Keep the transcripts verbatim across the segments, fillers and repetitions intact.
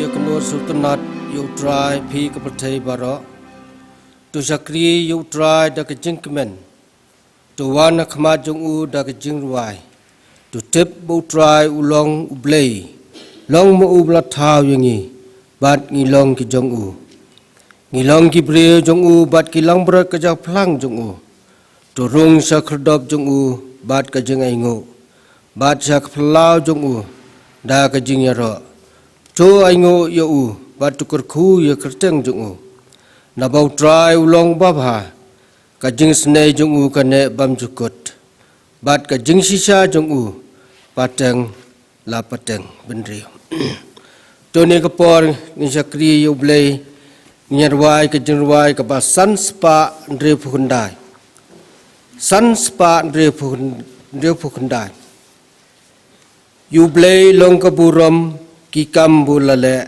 Ïa ka nur sngewtynnat ïa U Trai phi ka pyrthei baroh. To shakri ïa U Trai da ka jingkmen. To wan ha khmat jong u da ka jingrwai. To tip ba U Trai u long U Blei. Long ma u ba la thaw ïa ngi bad ngi long ki jong u. Ngi long ki briew jong u bad ki langbrot ka jingphlang jong u. To rung sha khyrdop jong u bad ka jingainguh, bad sha ka phyllaw jong u da ka jingïaroh. To ainguh ïa u bad to kyrkhu ïa ka kyrteng jong u. Naba U Trai u long babha, ka jingisynei jong u ka neh bymjukut, bad ka jingshisha jong u pateng la pateng. Bynriew. To ha kane ka por ngin shakri ïa U Blei, ngin ïa rwai ka jingrwai kaba san spah hynriewphew khyndai. San spah hynriewphew khyn-, hynriewphew khyndai. Ïa U Blei long ka burom ki kam ba u la leh.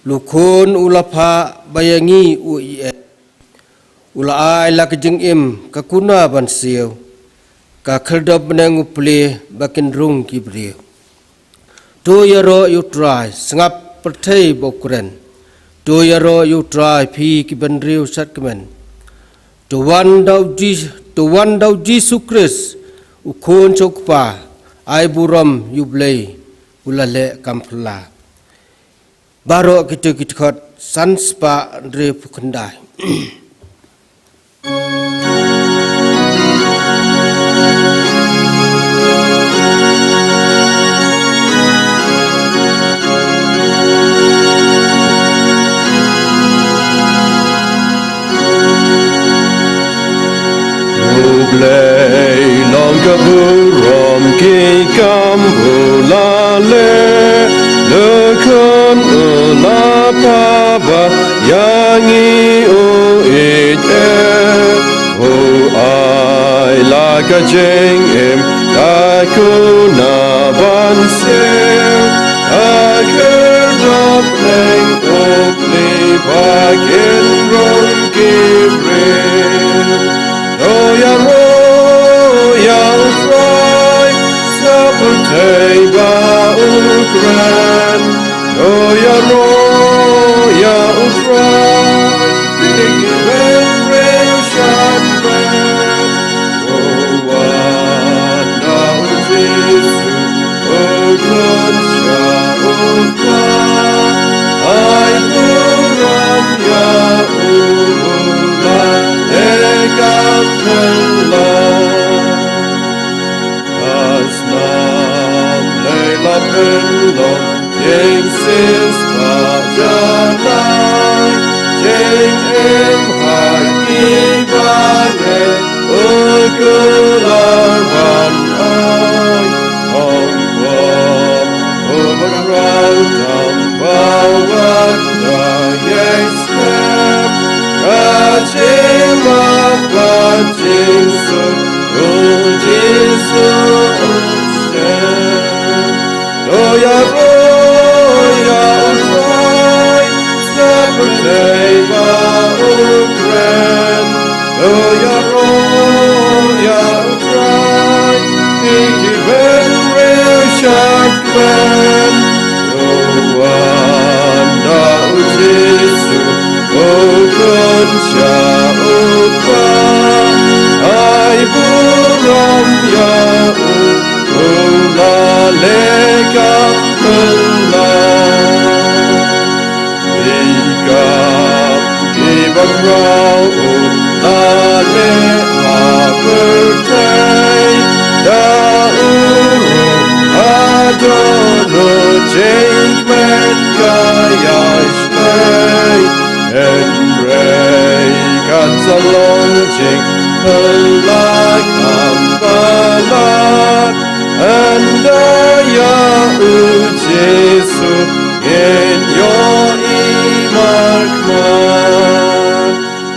La u Khun u la phah ba ïa ngi u ïeit. U la ai la ka jingim ka kuna ban siew, ka khyrdop bneng u plie ba kin rung ki briew. To ïaroh ïa U Trai, sngap pyrthei ba u kren. To ïaroh ïa U Trai phi ki bynriew shadkmen. To wan da U Ji-, to wan da U Jisu Khrist, U Khun jong U Kpa, ai burom ïa U Blei, u la leh kam phylla. Baroh kito ki dkhot san spah hynriewphew khyndai. U Blei long ka burom ki kam ba u la leh, la u Khun u la phah ba ïa ngi u ïeit. U ai la ka jingim ka kuna ban siew, ka khyrdop bneng u plie ba kin rung ki briew. To ïaroh ïa U Trai, sngap pyrthei ba u kren. To ïaroh ïa U Trai, phi ki bynriew shadkmen. To wan da U Jisu, U Khun jong U Kpa, ai burom ïa u, u la leh kam phylla. Ka snam Blei la pynlong, jingsiewspah janai, jingim ha ki bangeit, u kular ban ai. Ong ko, u ba khraw tam ba wan da ïeng skhem, ka jingmap ka jingsuk, u Jisu u shem. To ïaroh ïa U Trai, sngap pyrthei ba u kren. To ïaroh ïa U Trai, phi ki bynriew shadkmen. To wan da U Jisu, U Khun jong U Kpa, ai burom ïa u, u la leh kam phylla. Ki kam kiba khraw u la leh ha pyrthei, da u ruh haduh jingkmen ka ïaishbei. Hynrei kat sa long jingphylla kam palat, ynda ïa U Jisu ngin ïohi markhmat.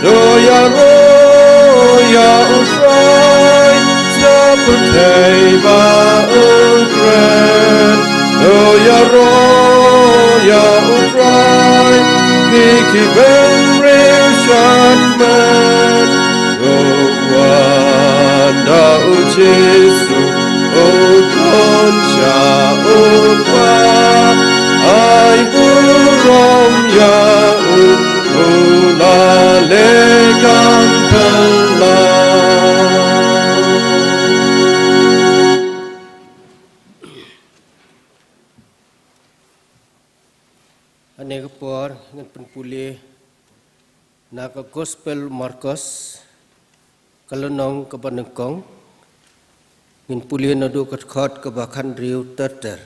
To ïaroh ïa U Trai, sngap pyrthei ba u kren. To ïaroh ïa U Trai, phi ki bynriew shadkmen. To wan da U Jisu, U Khun jong U Kpa, ai burom Hane ka por ngin pynpule na ka Gospel Markos, ka lynnong kaba nyngkong, ngin pule naduh ka dkhot kaba khathynriew ter ter.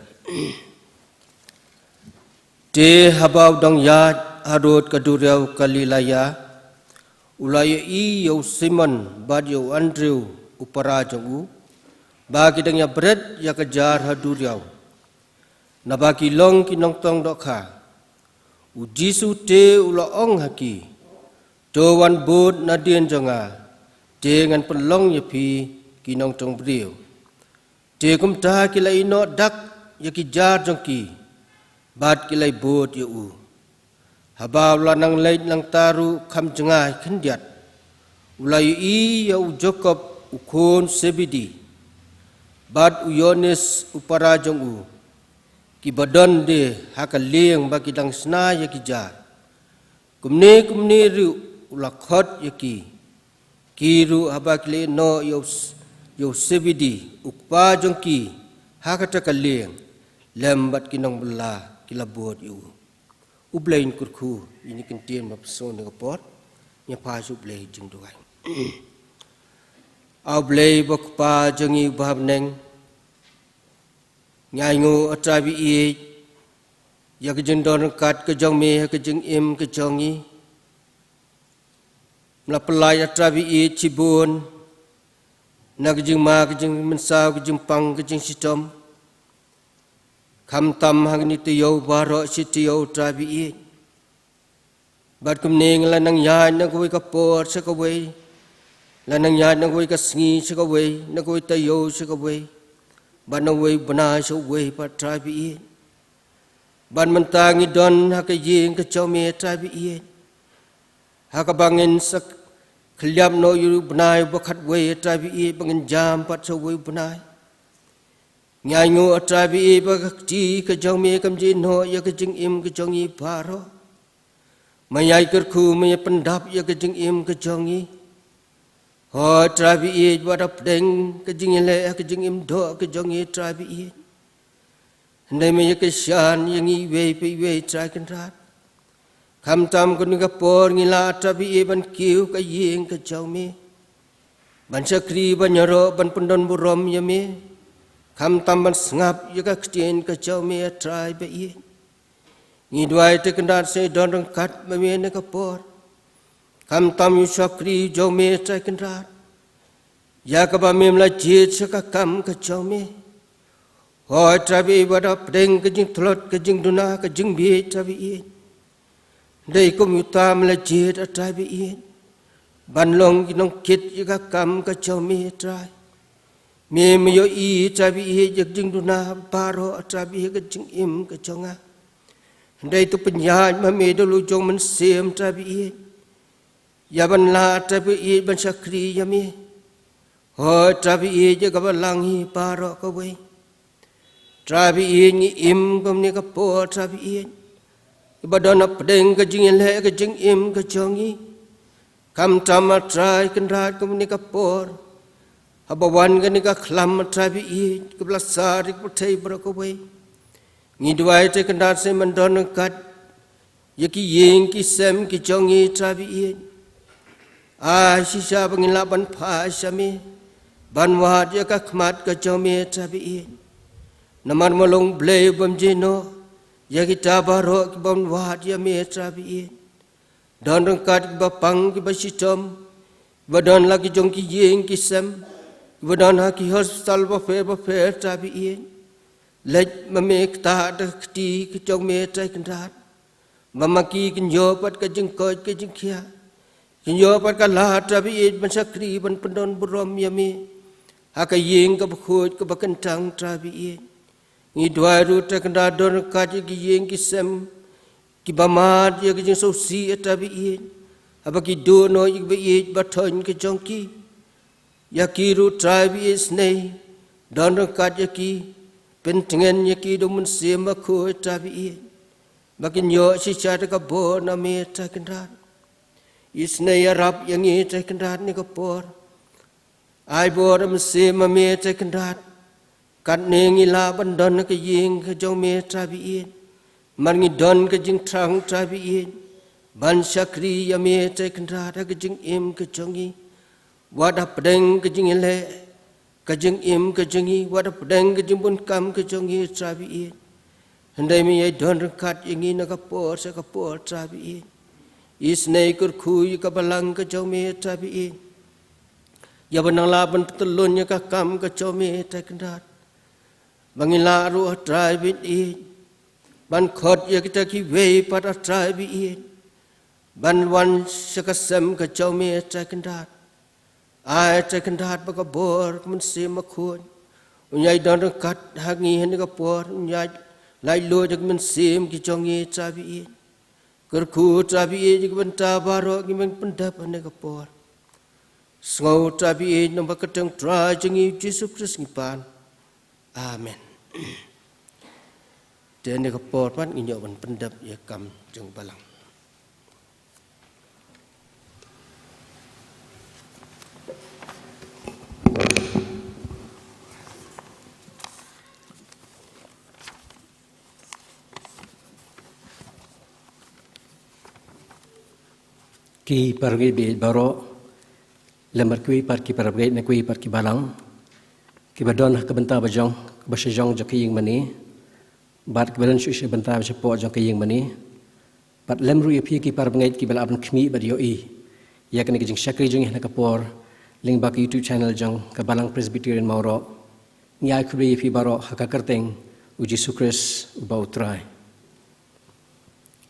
Te haba u dang ïaid harud ka duriaw Galilaya, u la ïohi ïa u Simon bad ïa u Andrew u para jong u, ba ki dang ïabret ïa ka jar ha duriaw, naba ki long ki nongtong dohkha. U Jisu te u la ong ha ki, to wan bud nadien jong nga, te ngan pynlong ïa phi ki nongtong briew. Te kumta ki la ïehnoh dak ïa ki jar jong ki, bad ki la bud ïa u. Haba u la nang leit nangta ruh kham jngai khyndiat, u la ïohi ïa u Jakob u khun Sebedi, bad u Ïoannis u para jong u, kiba don de ha ka lieng ba ki dang shna ïa ki jar. Kumne kumne ruh u la khot ïa ki. Ki ruh haba ki la ïehnoh ïa u S-, ïa u Sebedi u kpa jong ki ha kata ka lieng, lem bad ki nongbylla ki la bud ïa u. U Blei un kyrkhu ïa kine ki ktien ba pynshong ha kane ka por. Ngin ïa phai sha U Blei ha ka jingduwai. A U Blei ba U Kpa jong ngi uba ha bneng, ngi ainguh, A Trai ba ïeit, ïa ka jingdon ryngkat ka jong me ha ka jingim ka jong ngi. Me la pynlait, A Trai ba ïeit, shibun na ka jingma, ka jingmynsaw, ka jingpang, ka jingshitom. Khamtam ha kine ki taïew baroh shi taïew, A Trai ba ïeit. Bad kumne ngi la nang ïaid na kawei ka por sha kawei, la nang ïaid na kawei ka sngi sha kawei, na kawei taïew sha kawei, bad na uwei u bnai sha uwei pat, A Trai ba ïeit. Bad mynta ngi don ha ka ïing ka jong me, A Trai ba ïeit, ha kaba ngin sa khylliap noh ïa u bnai uba khatwei, A Trai ba ïeit, ba ngin jam pat sha uwei u bnai. Ngi ainguh, A Trai ba ïeit, ba ka kti ka jong me kam ju ïehnoh ïa ka jingim ka jong ngi baroh. Me ïai kyrkhu, me ïai pyndap ïa ka jingim ka jong ngi. Hooid, A Trai ba ïeit, wat hapdeng ka jingïaleh ha ka jingim doh ka jong ngi, A Trai ba ïeit, hynrei me ïa kyrshan ïa ngi iwei pa iwei, A Trai Kynrad. Khamtam kane ka por ngi lah, A Trai ba ïeit, ban kiew ha ka ïing ka jong me, ban shakri, ban ïaroh, ban pyndonburom ïa me. Khamtam ban sngap ïa ka ktien ka jong me, A Trai ba ïeit. Ngi duwai, Trai Kynrad, sa don ryngkat ma me ha kane ka por. Khamtam ïa u shakri jong me, Trai Kynrad, ïa kaba mem la jied sha ka kam ka jong me. Hooid, A Trai ba ïeit, wat hapdeng ka jingtlot, ka jingduna, ka jingbieit, A Trai ba ïeit, hynrei kum uta me la jied, A Trai ba ïeit, ban long ki nongkit ïa ka kam ka jong me, A Trai. Me, me ïohi, A Trai ba ïeit, ïa ka jingduna baroh, A Trai ba ïeit, ka jingim ka jong nga. Hynrei to pynïaid ma me da u Mynsiem, A Trai ba ïeit, ïa ban lah, A Trai ba ïeit, ban shakri ïa me. Hooid, A Trai ba ïeit, ïa kaba lang hi baroh kawei. A Trai ba ïeit, ngi im kumne ka por, A Trai ba ïeit, kiba don hapdeng ka jingïaleh ka jingim ka jong ngi. Khamtam, A Trai Kynrad, kumne ka por, haba wan kane ka khlam, A Trai ba ïeit, kaba la sar ïa ka pyrthei baroh kawei, ngi duwai, Trai Kynrad, sa men don ryngkat ïa ki ïing ki sem ki jong ngi, A Trai ba ïeit. Ai shisha ba ngin lah ban phai sha me, ban wad ïa ka khmat ka jong me, A Trai ba ïeit. Namar me long Blei bym ju ïehnoh ïa kita baroh ki bym wad ïa me, A Trai ba ïeit. Don ryngkat kiba pang, kiba shitom, kiba don la ki jong ki ïing ki sem, kiba don ha ki hospital bapher bapher, A Trai ba ïeit. Leit ma me, ktah da ka kti ka jong me, Trai Kynrad, ba ma ki kin ïoh pat ka jingkoit ka jingkhiah, kin ïoh pat ka lad, A Trai ba ïeit, ban shakri, ban pyndonburom ïa me ha ka ïing kaba khuid kaba kyntang, A Trai ba ïeit. Ngi duwai ruh, Trai Kynrad, don ryngkat ïa ki ïing ki sem kiba mad ïa ka jingsngewsih, A Trai ba ïeit, haba ki duh noh ïa ka ba ïeit ba thoiñ ka jong ki. Ïa ki ruh, A Trai ba ïeit, isynei, don ryngkat ïa ki, pyntngen ïa ki da u Mynsiem Bakhuid, A Trai ba ïeit, ba kin ïoh shisha da ka bor na me, Trai Kynrad. Isynei, ïarap ïa ngi, Trai Kynrad, ha kane ka por. Ai bor, ai mynsiem ma me, Trai Kynrad, katne ngi lah ban don ha ka ïing ka jong me, Trai ba ïeit. Namar ngi don ka jingthrang, Trai ba ïeit, ban shakri ïa me Trai Kynrad ha ka jingim ka jong ngi. Wat hapdeng ka jingïaleh, ka jingim ka jong ngi, wat hapdeng ka jingbun kam ka jong ngi, Trai ba ïeit. Hynrei me ïai don ryngkat ïa ngi na ka por sha ka por, Trai ba ïeit. Isynei kyrkhu ïa ka balang ka jong me, Trai ba ïeit. Ïa ban nang lah ban pyntylun ïa ka kam ka jong me, Trai Kynrad. Ba ngin lah ruh, Trai ba ïeit, ban khot ïa kita kiwei pat, Trai ba ïeit, ban wan sha ka sem ka jong me, Trai Kynrad. Ai, Trai Kynrad, ba ka bor ka Mynsiem Bakhuid un ïai don ryngkat ha ngi ha kane ka por, un ïai laitluid ïa ka mynsiem ka jong ngi, Trai ba ïeit. Kyrkhu, Trai ba ïeit, ïa ki bynta baroh kiba ngi pyndep ha kane ka por. Sngew, Trai ba ïeit, namar ka kyrteng Trai jong ngi Jisu Khrist ngi pan. Amen. Te ha kane ka por pat ngin ïoh ban pyndep ïa ka kam jong ka balang. Ki para bangeit baroh, lem bad kiwei pat ki para bangeit na kiwei pat ki balang, kiba don ha ka bynta ba jong, kaba shajrong jong ka ïing mane, bad kiba don shuh sha bynta ba shapoh jong ka ïing mane, bad lem ruh ïa phi ki para bangeit kiba la ap ban khmih bad ïohi ïa kane ka jingshakri jong ngi ha kane ka por lyngba ka YouTube channel jong ka Balang Presbyterian Mawroh. Ngi ai khublei ïa phi baroh ha ka kyrteng u Jisu Khrist uba u Trai.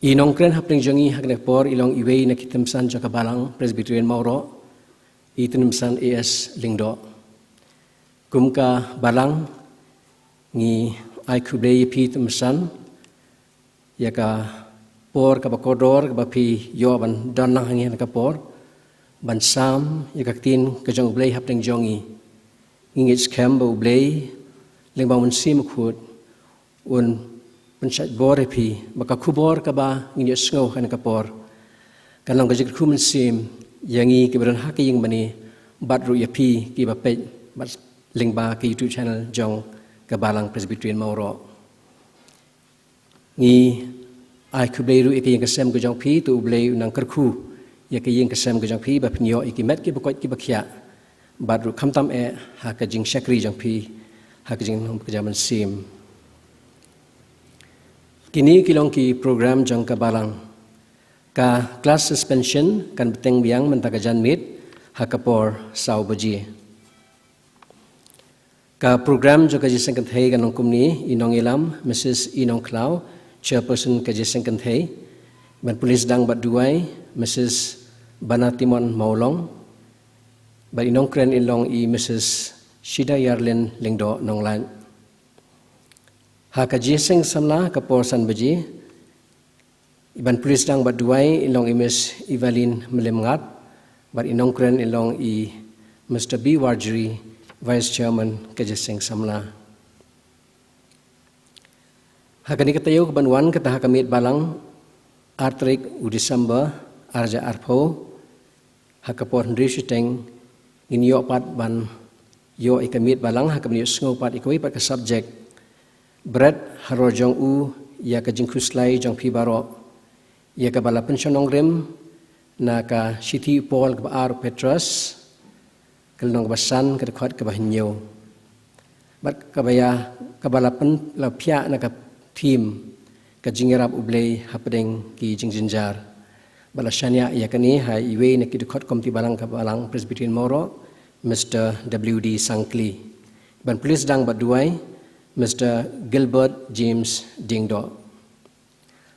I nongkren hapdeng jong ngi ha kane ka por i long iwei na ki tymmen san jong ka Balang Presbyterian Mawroh, i Tymmen San A S Lyngdoh. Kum ka balang, ngi ai khublei ïa phi tymmen san ïa ka por kaba kordor kaba phi ïoh ban don lang ha ngi ha kane ka por, ban sam ïa ka ktien ka jong U Blei hapdeng jong ngi. Ngi ngeit skhem ba U Blei lyngba u Mynsiem Bakhuid un pynshait bor ïa phi, ba ka khubor kaba ngin ïohsngew ha kane ka por kan long ka jingkyrkhu mynsiem ïa ngi kiba don ha ka ïing mane, bad ruh ïa phi kiba peit bad lyngba ka YouTube channel jong ka Balang Presbyterian Mawroh. Ngi ai khublei ruh ïa ka ïing ka sem ka jong phi, to U Blei un nang kyrkhu ïa ka ïing ka sem ka jong phi, ba phin ïoh ïa ki met kiba koit kiba khiah, bad ruh khamtam eh ha ka jingshakri jong phi ha ka jinglong ka jingmynsiem. Kine ki long ki program jong ka balang. Ka class suspension kan bteng biang mynta ka janmiet ha ka por saw baje. Ka program jong ka jingïaseng kynthei kan long kumne: i nongïalam Missus Inong Khlaw, chairperson ka jingïaseng kynthei. Ban pule sdang bad duwai, Missus Bana Timon Mawlong. Bad i nongkren in long i Missus Shida Yarlin Lyngdoh Nonglait. Ha ka jingïaseng samla ka por san baje, i ban pule sdang bad duwai in long i Miss Evelyn Mlymngad, bad i nongkren in long i Mister B Warjri, Vice Chairman ka jingïaseng samla. Ha kane ka taïew kaban wan, kata ha ka miet balang, ar tarik u December, ar hajar arphew, ha ka por hynriew shiteng, ngin ïoh pat ban ïoh ïa ka miet balang ha kaban ïohsngew pat ïa kawei pat ka subject: Bret haror jong u ïa ka jingkhuslai jong phi baroh, ïa kaba la pynshong nongrim na ka shithi u Paul kaba ar u Petros, ka lynnong kaba san, ka dkhot kaba hynñiew. Bad kaba ïa, kaba la pyn, la phiah na ka theme ka jingïarap U Blei hapdeng ki jingjynjar. Bad la shaniah ïa kane ha iwei na ki dkhot komiti balang ka Balang Presbyterian Mawroh, Mister W D Sangkli. Ban pule sdang bad duwai, Mister Gilbert James Diengdoh.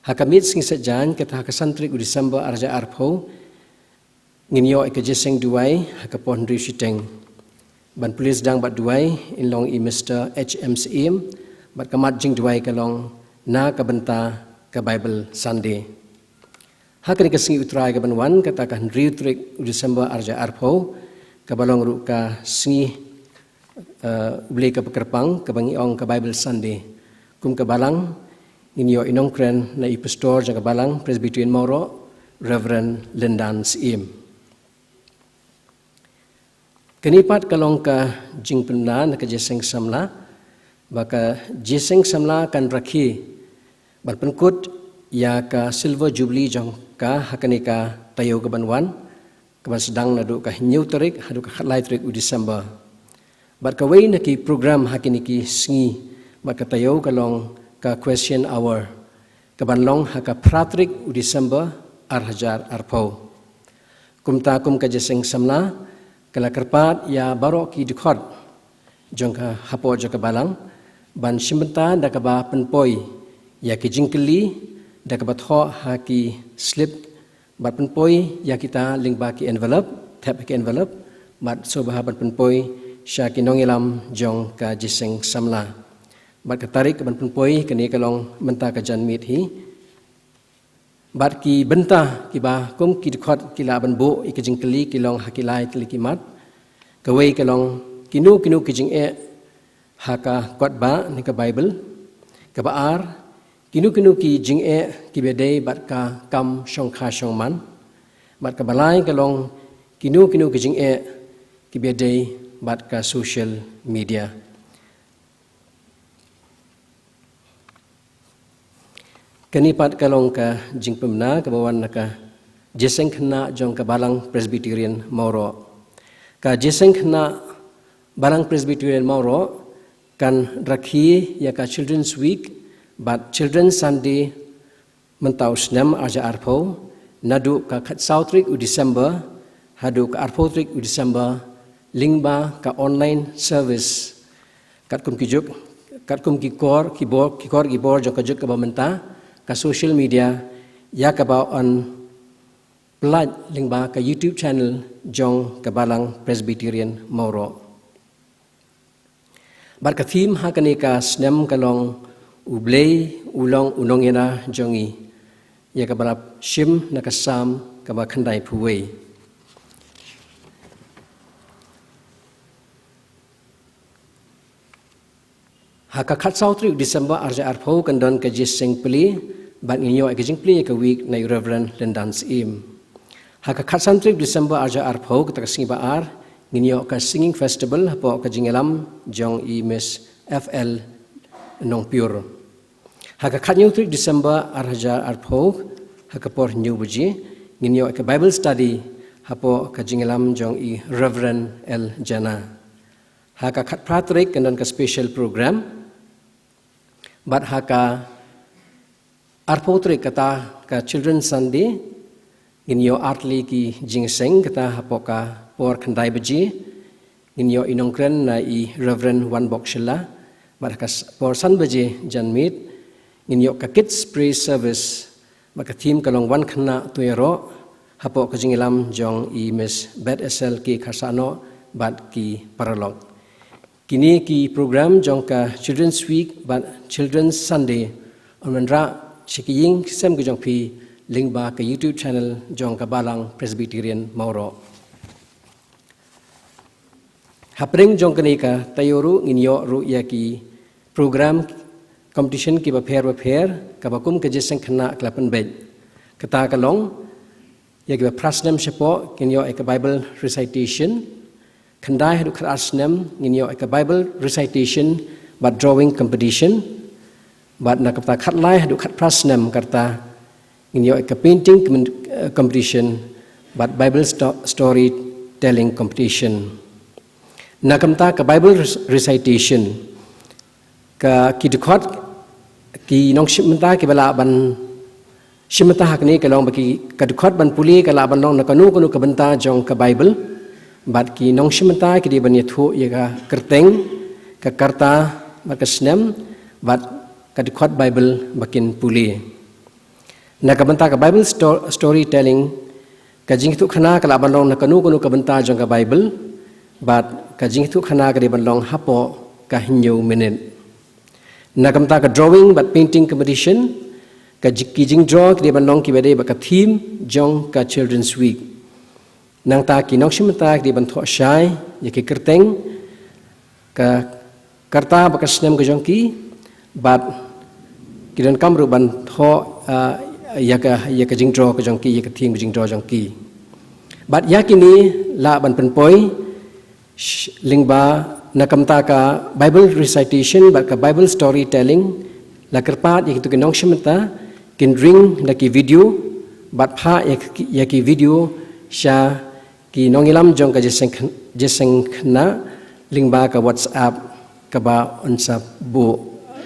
Ha ka miet sngi Saitjaiñ, kata ha ka san tarik u December ar hajar arphew, ngin ïoh ïa ka jingïaseng duwai ha ka por hynriew shiteng. Ban pule sdang bad duwai in long i Mister H M Syiem, bad ka mat jingduwai ka long na ka bynta ka Bible Sunday. Ha kane ka sngi U Trai kaban wan, kata ka hynriew tarik u December ar hajar arphew, kaba long ruh ka sngi, eh, U Blei kaba kyrpang, kaba ngi ong ka Bible Sunday. Kum ka balang, ngin ïoh i nongkren na i pastor jong ka Balang Presbyterian Mawroh, Reverend Lyndan Syiem. Kane pat ka long ka jingpynbna na ka jingïaseng samla, ba ka jingïaseng samla kan rakhe Ban pynkut ïa ka Silver Jubilee jong ka ha kane ka taïew ka ban wan, ka ban sdang naduh ka hynñiew tarik haduh ka khatlai tarik u December. Bad kawei na ki program ha kine ki sngi bad ka taïew ka long ka Question Hour, ka ban long ha ka phra tarik u December ar hajar arphew. Kumta kum ka jingïaseng samla, ka la kyrpad ïa baroh ki dkhot jong ka hapoh jong ka balang ban shim bynta da kaba pynpoi ïa ki jingkylli da kaba thoh ha ki slip, bad pynpoi ïa kita lyngba ki envelope, thep ha ki envelope, bad sngewbha ban pynpoi sha ki nongïalam jong ka jingïaseng samla. Bad ka tarik ka ban pynpoi kane ka long mynta ka janmiet hi. Bad ki bynta kiba kum ki dkhot ki lah ban buh ïa ki jingkylli ki long ha ki lai tylli ki mat. Kawei ka long kino kino ki jingeh ha ka kot ba ne ka Baibl. Kaba ar, kino kino ki jingeh kiba dei bad ka kam shongkha shongman. Bad kaba lai ka long kino kino ki jingeh kiba dei bad ka social media. Kane pat ka long ka jingpynbna kaba wan na ka jingïaseng khynnah jong ka Balang Presbyterian Mawroh. Ka jingïaseng khynnah Balang Presbyterian Mawroh kan rakhe ïa ka Children's Week bad Children's Sunday mynta u snem ar hajar arphew, naduh ka khatsaw tarik u December haduh ka arphew tarik u December, lyngba ka online service. Katkum ki juk, katkum ki kor, ki bor, ki kor ki bor jong ka juk kaba mynta, ka social media, ïa kaba yn pyllait lyngba ka YouTube channel jong ka Balang Presbyterian Mawroh. Bad ka theme ha kane ka snem ka long U Blei u long u nongïada jong ngi. Ïa kaba la shim na ka Salm kaba khyndaiphew wei. Ha ka khatsaw tarik December ar hajar arphew kan don ka jingïaseng plie, bad ngin ïoh ïa ka jingplie ïa ka week na i Reverend Lyndan Syiem. Ha ka khatsan tarik December ar hajar arphew, kata ka sngi ba ar, ngin ïoh ka singing festival hapoh ka jingïalam jong i Miss F L Nongpyur. Ha ka khathynñiew tarik December ar hajar arphew, ha ka por hynñiew baje, ngin ïoh ïa ka Bible study hapoh ka jingïalam jong i Reverend L Jana. Ha ka khatphra tarik kan don ka special program. Bad ha ka arphew tarik kata ka Children's Sunday, ngin ïoh artylli ki jingïaseng kata hapoh ka por khyndai baje, ngin ïoh i nongkren na i Reverend Wanbok Shylla, bad ha ka s-, por san baje janmiet, ngin ïoh ka Kids Praise Service, bad ka theme ka long Wan Khynnah To Ïaroh, hapoh ka jingïalam jong i Miss Beth Esel K Kharsahnoh, bad ki paralok. Kine ki program jong ka Children's Week bad Children's Sunday yn wanrah sha ki ïing ki sem ki jong phi lyngba ka YouTube channel jong ka Balang Presbyterian Mawroh. Hapdeng jong kane ka taïew ruh ngin ïoh ruh ïa ki program competition kiba pher ba pher kaba kum ka jingïaseng khynnah ka la pynbeit. Kata ka long, ïa kiba phra snem shapoh, ngin ïoh ïa ka Bible recitation. Khyndai haduh khatar snem, ngin ïoh ïa ka Bible recitation bad drawing competition. Bad na ka bynta khatlai haduh khatphra snem kata, ngin ïoh ïa ka painting com-, eh, competition bad Bible sto-, storytelling competition. Na ka bynta ka Bible rec-, recitation, ka ki dkhot, ki nongshim bynta kiba lah ban shim bynta ha kane ka long ba ki, ka dkhot ban pule ka lah ban long na kano kano ka bynta jong ka Bible. Bad ki nongshim bynta ki dei ban ïathuh ïa ka kyrteng, ka karta, bad ka snem, bad ka dkhot Bible ba kin pule. Na ka bynta ka Bible sto-, storytelling, ka jingïathuhkhana ka lah ban long na kano kano ka bynta jong ka Bible, bad ka jingïathuhkhana ka dei ban long hapoh ka hynñiew minit. Na ka bynta ka drawing bad painting competition, ka ji-, ki jingdraw ki dei ban long kiba dei bad ka theme jong ka Children's Week. Nangta ki nongshim bynta ki dei ban thoh shai ïa ki kyrteng, ka karta bad ka snem ka jong ki, bad ki donkam ruh ban thoh, ah, ïa ka, ïa ka jingdraw ka jong ki, ïa ka theme ka jingdraw jong ki. Bad ïa kine lah ban pynpoi sh-, lyngba na ka bynta ka Bible recitation bad ka Bible storytelling, La kyrpad ïa kito ki nongshim bynta kin ring da ki video bad phah ïa ki, ïa ki video sha ki nongïalam jong ka jingïaseng, jingïaseng khynnah lyngba ka WhatsApp kaba yn sa buh,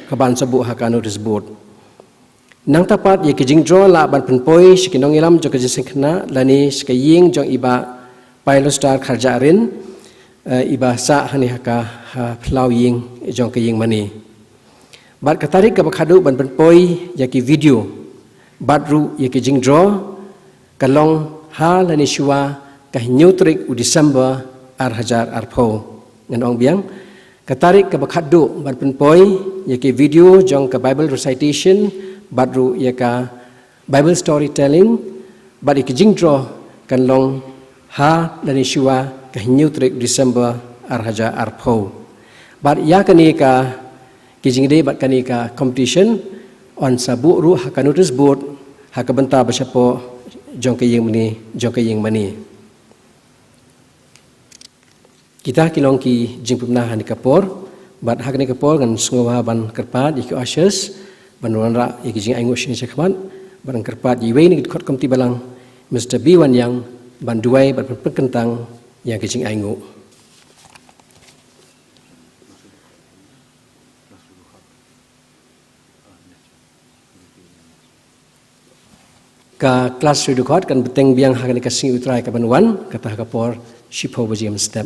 kaba yn sa buh ha ka notice board. Nangta pat ïa ki jingdraw lah ban pynpoi sha ki nongïalam jong ka jingïaseng khynnah lane sha ka ïing jong i Bah Pailostar Kharjahrin, eh, iba sah hangne ha ka, ha phyllaw ïing jong ka ïing mane. Bad ka tarik kaba khatduh ban pynpoi ïa ki video bad ruh ïa ki jingdraw ka long ha lane shuwa ka hynñiew tarik u December ar hajar arphew. Ngan ong biang, ka tarik kaba khatduh ban pynpoi ïa ki video jong ka Bible recitation bad ruh ïa ka Bible storytelling bad ïa ki jingdraw kan long ha lane shuwa ka hynñiew tarik December ar hajar arphew. Bad ïa kane ka, ki jingïadei bad kane ka competition yn sa buh ruh ha ka notice board ha ka bynta ba shapoh jong ka ïing mane, jong ka ïing mane. Kita ki long ki jingpynbna ha kane ka por, bad ha kane ka por ngan sngewbha ban kyrpad ïa ki ushers ban wanrah ïa ki jingainguh sha ngi sha khmat, bad ngan kyrpad ïa iwei na ki dkhot komti balang, Mister B Wanyang, ban duwai bad pynkyntang ïa ki jingainguh. Ka klas Ri Dkhot kan bteng biang ha kane ka sngi U Trai kaban wan, kata ha ka por shiphew baje mynstep.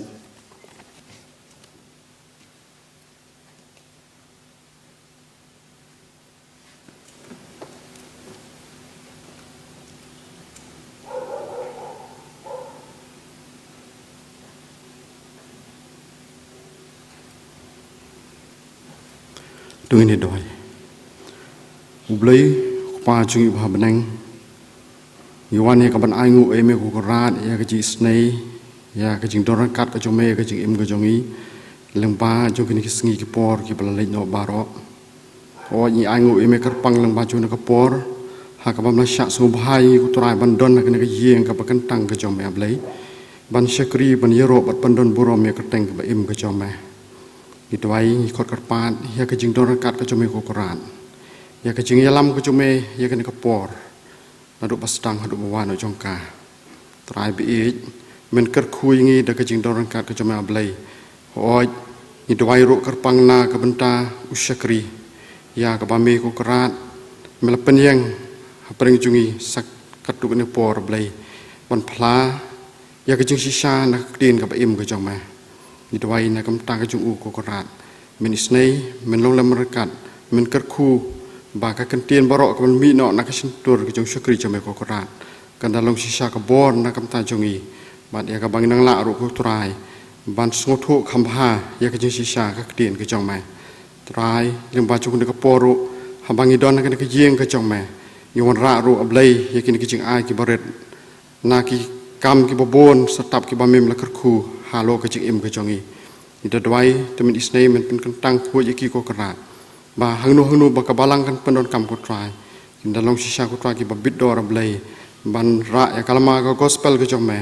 To ngin ïa duwai. U Blei, u Kpa jong ngi uba ha bneng, ngi wan ïa kaban ainguh ïa me ko Kynrad ïa ka jingisynei, ïa ka jingdon ryngkat ka jong me ïa ka jingim ka jong ngi lyngba jong kine ki sngi ki por kiba la leit noh baroh. Hooid, ngi ainguh ïa me kyrpang lyngba jong kane ka por ha kaba me la shah sngewbha ïa ngi ko Trai ban don ha kane ka ïing kaba kyntang ka jong me, A Blei, ban shakri, ban ïaroh bad ban don burom ïa ka kyrteng kaba im ka jong me. Ngi duwai, ngi khot kyrpad ïa ka jingdon ryngkat ka jong me ko Kynrad, ïa ka jingïalam ka jong me ïa kane ka por, naduh ba sdang haduh ba wan u jong ka. Trai baieit, men kyrkhu ïa ngi da ka jingdon ryngkat ka jong me, A Blei. Hooid, ngi duwai ruh kyrpang na ka bynta u shakri, ïa kaba me ko Kynrad me la pynïeng hapdeng jong ngi sa katto katne por, A Blei, ban phla ïa ka jingshisha na ka ktien kaba im ka jong me. Ngi duwai na ka bynta ka jong u ko Kynrad, men isynei, men long lem ryngkat, men kyrkhu ba ka ktien baroh kaban mih noh na ka shyntur ka jong u shakri jong me ko Kynrad kan da long shisha ka bor na ka bynta jong ngi, bad ïa kaba ngin nang lah ruh ko Trai ban sngewthuh kham bha ïa ka jingshisha ka ktien ka jong me. Trai, lyngba jong kane ka por ruh, haba ngi don ha kane ka ïing ka jong me, ngi wanrah ruh, A Blei, ïa kine ki jingai kiba rit na ki kam kiba bun sa tap kiba mem la kyrkhu halor ka jingim ka jong ngi. Ngi da duwai, te men isynei, men pynkyntang khuid ïa ki ko Kynrad, ba hangno hangno ba ka balang kan pyndonkam ko Trai, kin da long shisha ko Trai kiba bit dor, A Blei, ban rah ïa ka lama ka gospel ka jong me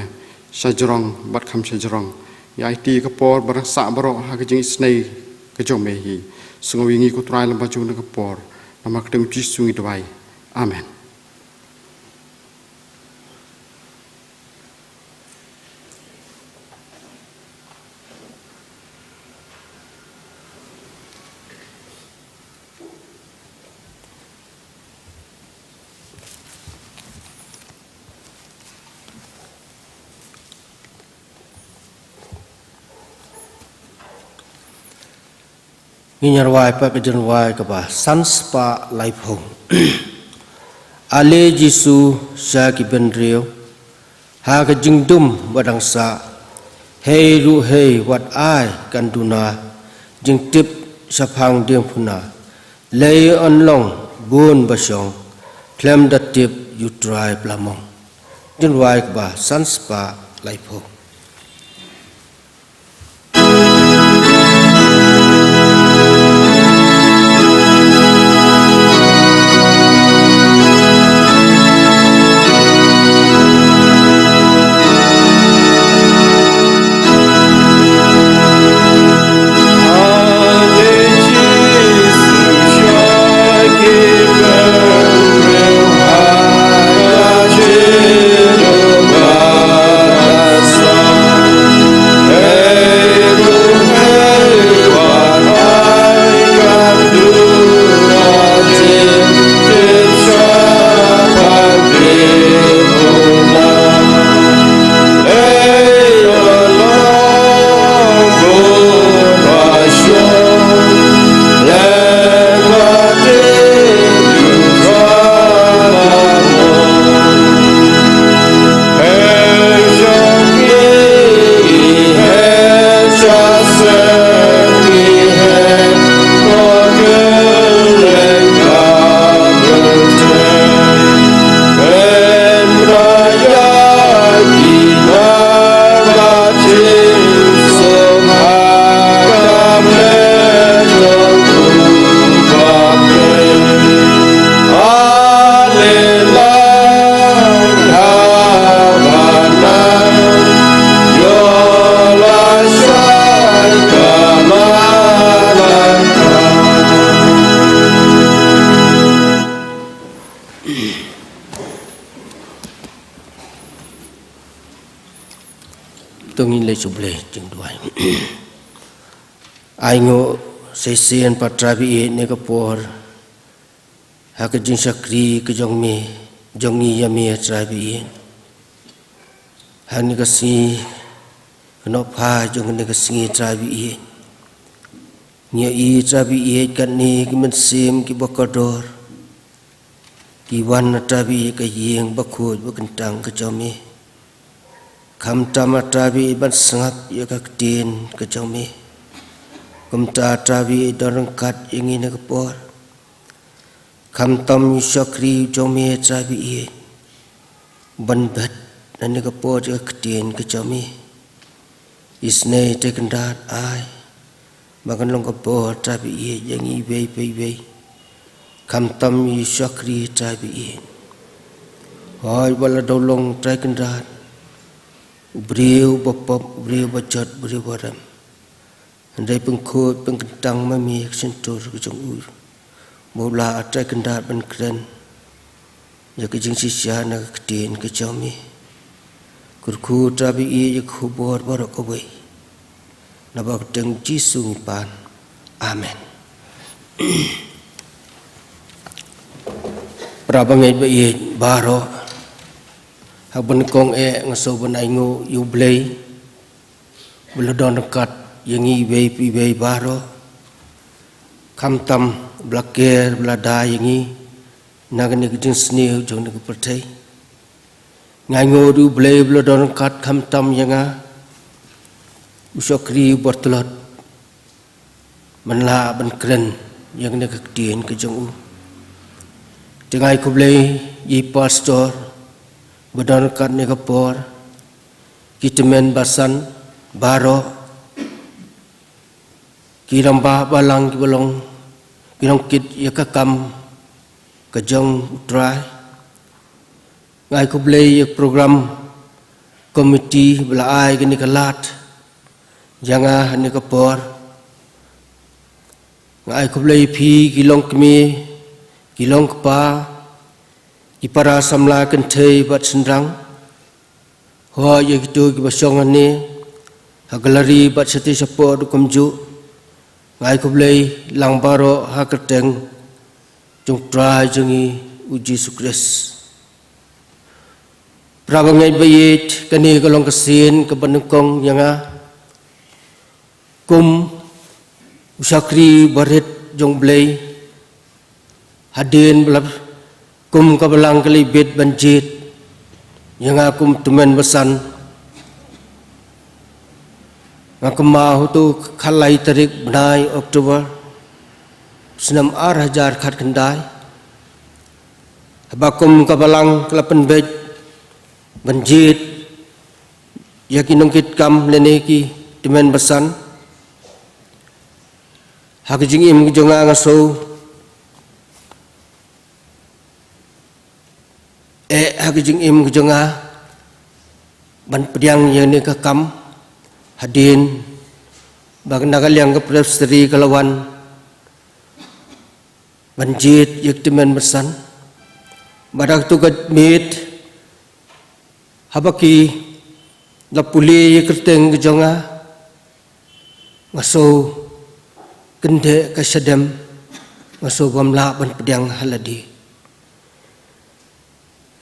sha jrong bad kham sha jrong. Ngi aiti ka por ba dang sah baroh ha ka jingisynei ka jong me hi. Sngew ïa ngi ko Trai lyngba jong kane ka por. Namar ka kyrteng u Jisu ngi duwai. Amen. Ngin ïa rwai pat ka jingrwai kaba san spah laiphew. Ale Jisu sha ki bynriew ha ka jingdum ba dang sah. Hei ruh hei wat ai kan duna, jingtip shaphang diengphna. Lei yn long bun ba shong, khlem da tip ïa u Trai Blamong. Jingrwai kaba san spah laiphew. To ngin leit sha U Blei jingduwai. Ainguh shisien pat Trai baieit ïa kane ka por ha ka jingshakri ka jong me, jong ngi ïa me Trai baieit. Ha kane ka sngi, ka nohphai jong kane ka sngi Trai baieit. Ngi ïohi Trai baieit katne ki mynsiem kiba kordor ki wan Trai baieit ka ïing bakhuid bakyntang ka jong me. Khamtam Trai baieit ban sngap ïa ka ktien ka jong me. Kumta Trai baieit don ryngkat ïa ngi ha kane ka por. Khamtam ïa u shakri jong me Trai baieit ban bet ha kane ka por ïa ka ktien ka jong me. Isynei Trai Kynrad ai ba kan long ka bor Trai baieit ïa ngi iwei pa iwei. Khamtam ïa u shakri Trai baieit. Hooid, wat la dei u long Trai Kynrad, u briew ba pop, u briew ba jot, u briew ba rem. Hynrei pynkhuid pynkyntang ma me ka shyntur ka jong u, ba u lah Trai Kynrad ban kren ïa ka jingshisha na ka ktien ka jong me. Kyrkhu Trai baieit ïa ka khubor baroh kawei. Naba ka kyrteng Jisu ngi pan. Amen. Para bangeit baieit baroh, ha kaba nyngkong eh nga sngewbha ban ainguh ïa U Blei ba la don ryngkat ïa ngi iwei pa iwei baroh. Khamtam ba la ker ba la da ïa ngi na kane ka jingsniew jong kane ka pyrthei. Nga ainguh ïa U Blei ba la don ryngkat khamtam ïa nga, u shakri uba tlot, ban lah ban kren ïa kane ka ktien ka jong u. Te nga ai khublei ïa i pastor ba don ryngkat ha kane ka por, ki tymmen basan baroh, ki rangbah balang kiba long, ki long kit ïa ka kam ka jong U Trai. Nga ai khublei ïa ka program committee ba la ai kane ka lad ïa nga ha kane ka por. Nga ai khublei ïa phi ki longkmie, ki longkpa, ki para samla kynthei bad shynrang. Hooid, ïa kito kiba shong hangne ha gallery bad shatei shapoh ruh kumjuh. Nga ai khublei lang baroh ha ka kyrteng jong U Trai jong ngi U Jisu Khrist. Para bangeit baieit, kane ka long ka sien kaba nyngkong ïa nga kum u shakri barit jong U Blei. Hadien ba la, kum ka Balang ka la ibit ban jied ïa nga kum tymmen basan, nga kynmaw ha uto u khatlai tarik bnai October snem ar hajar khatkhyndai. Haba kum ka Balang ka la pynbeit ban jied ïa ki nongkitkam lane ki tymmen basan, ha ka jingim ka jong nga nga sngew eh, ha ka jingim ka jong nga ban pdiang ïa kane ka kam. Hadien ba na ka liang ka presbytery ka la wan ban jied ïa ki tymmen basan, bad ha kato ka miet haba ki la pule ïa ka kyrteng ka jong nga, nga sngew kyndit ka shadem, nga sngew bym lah ban pdiang ha lade.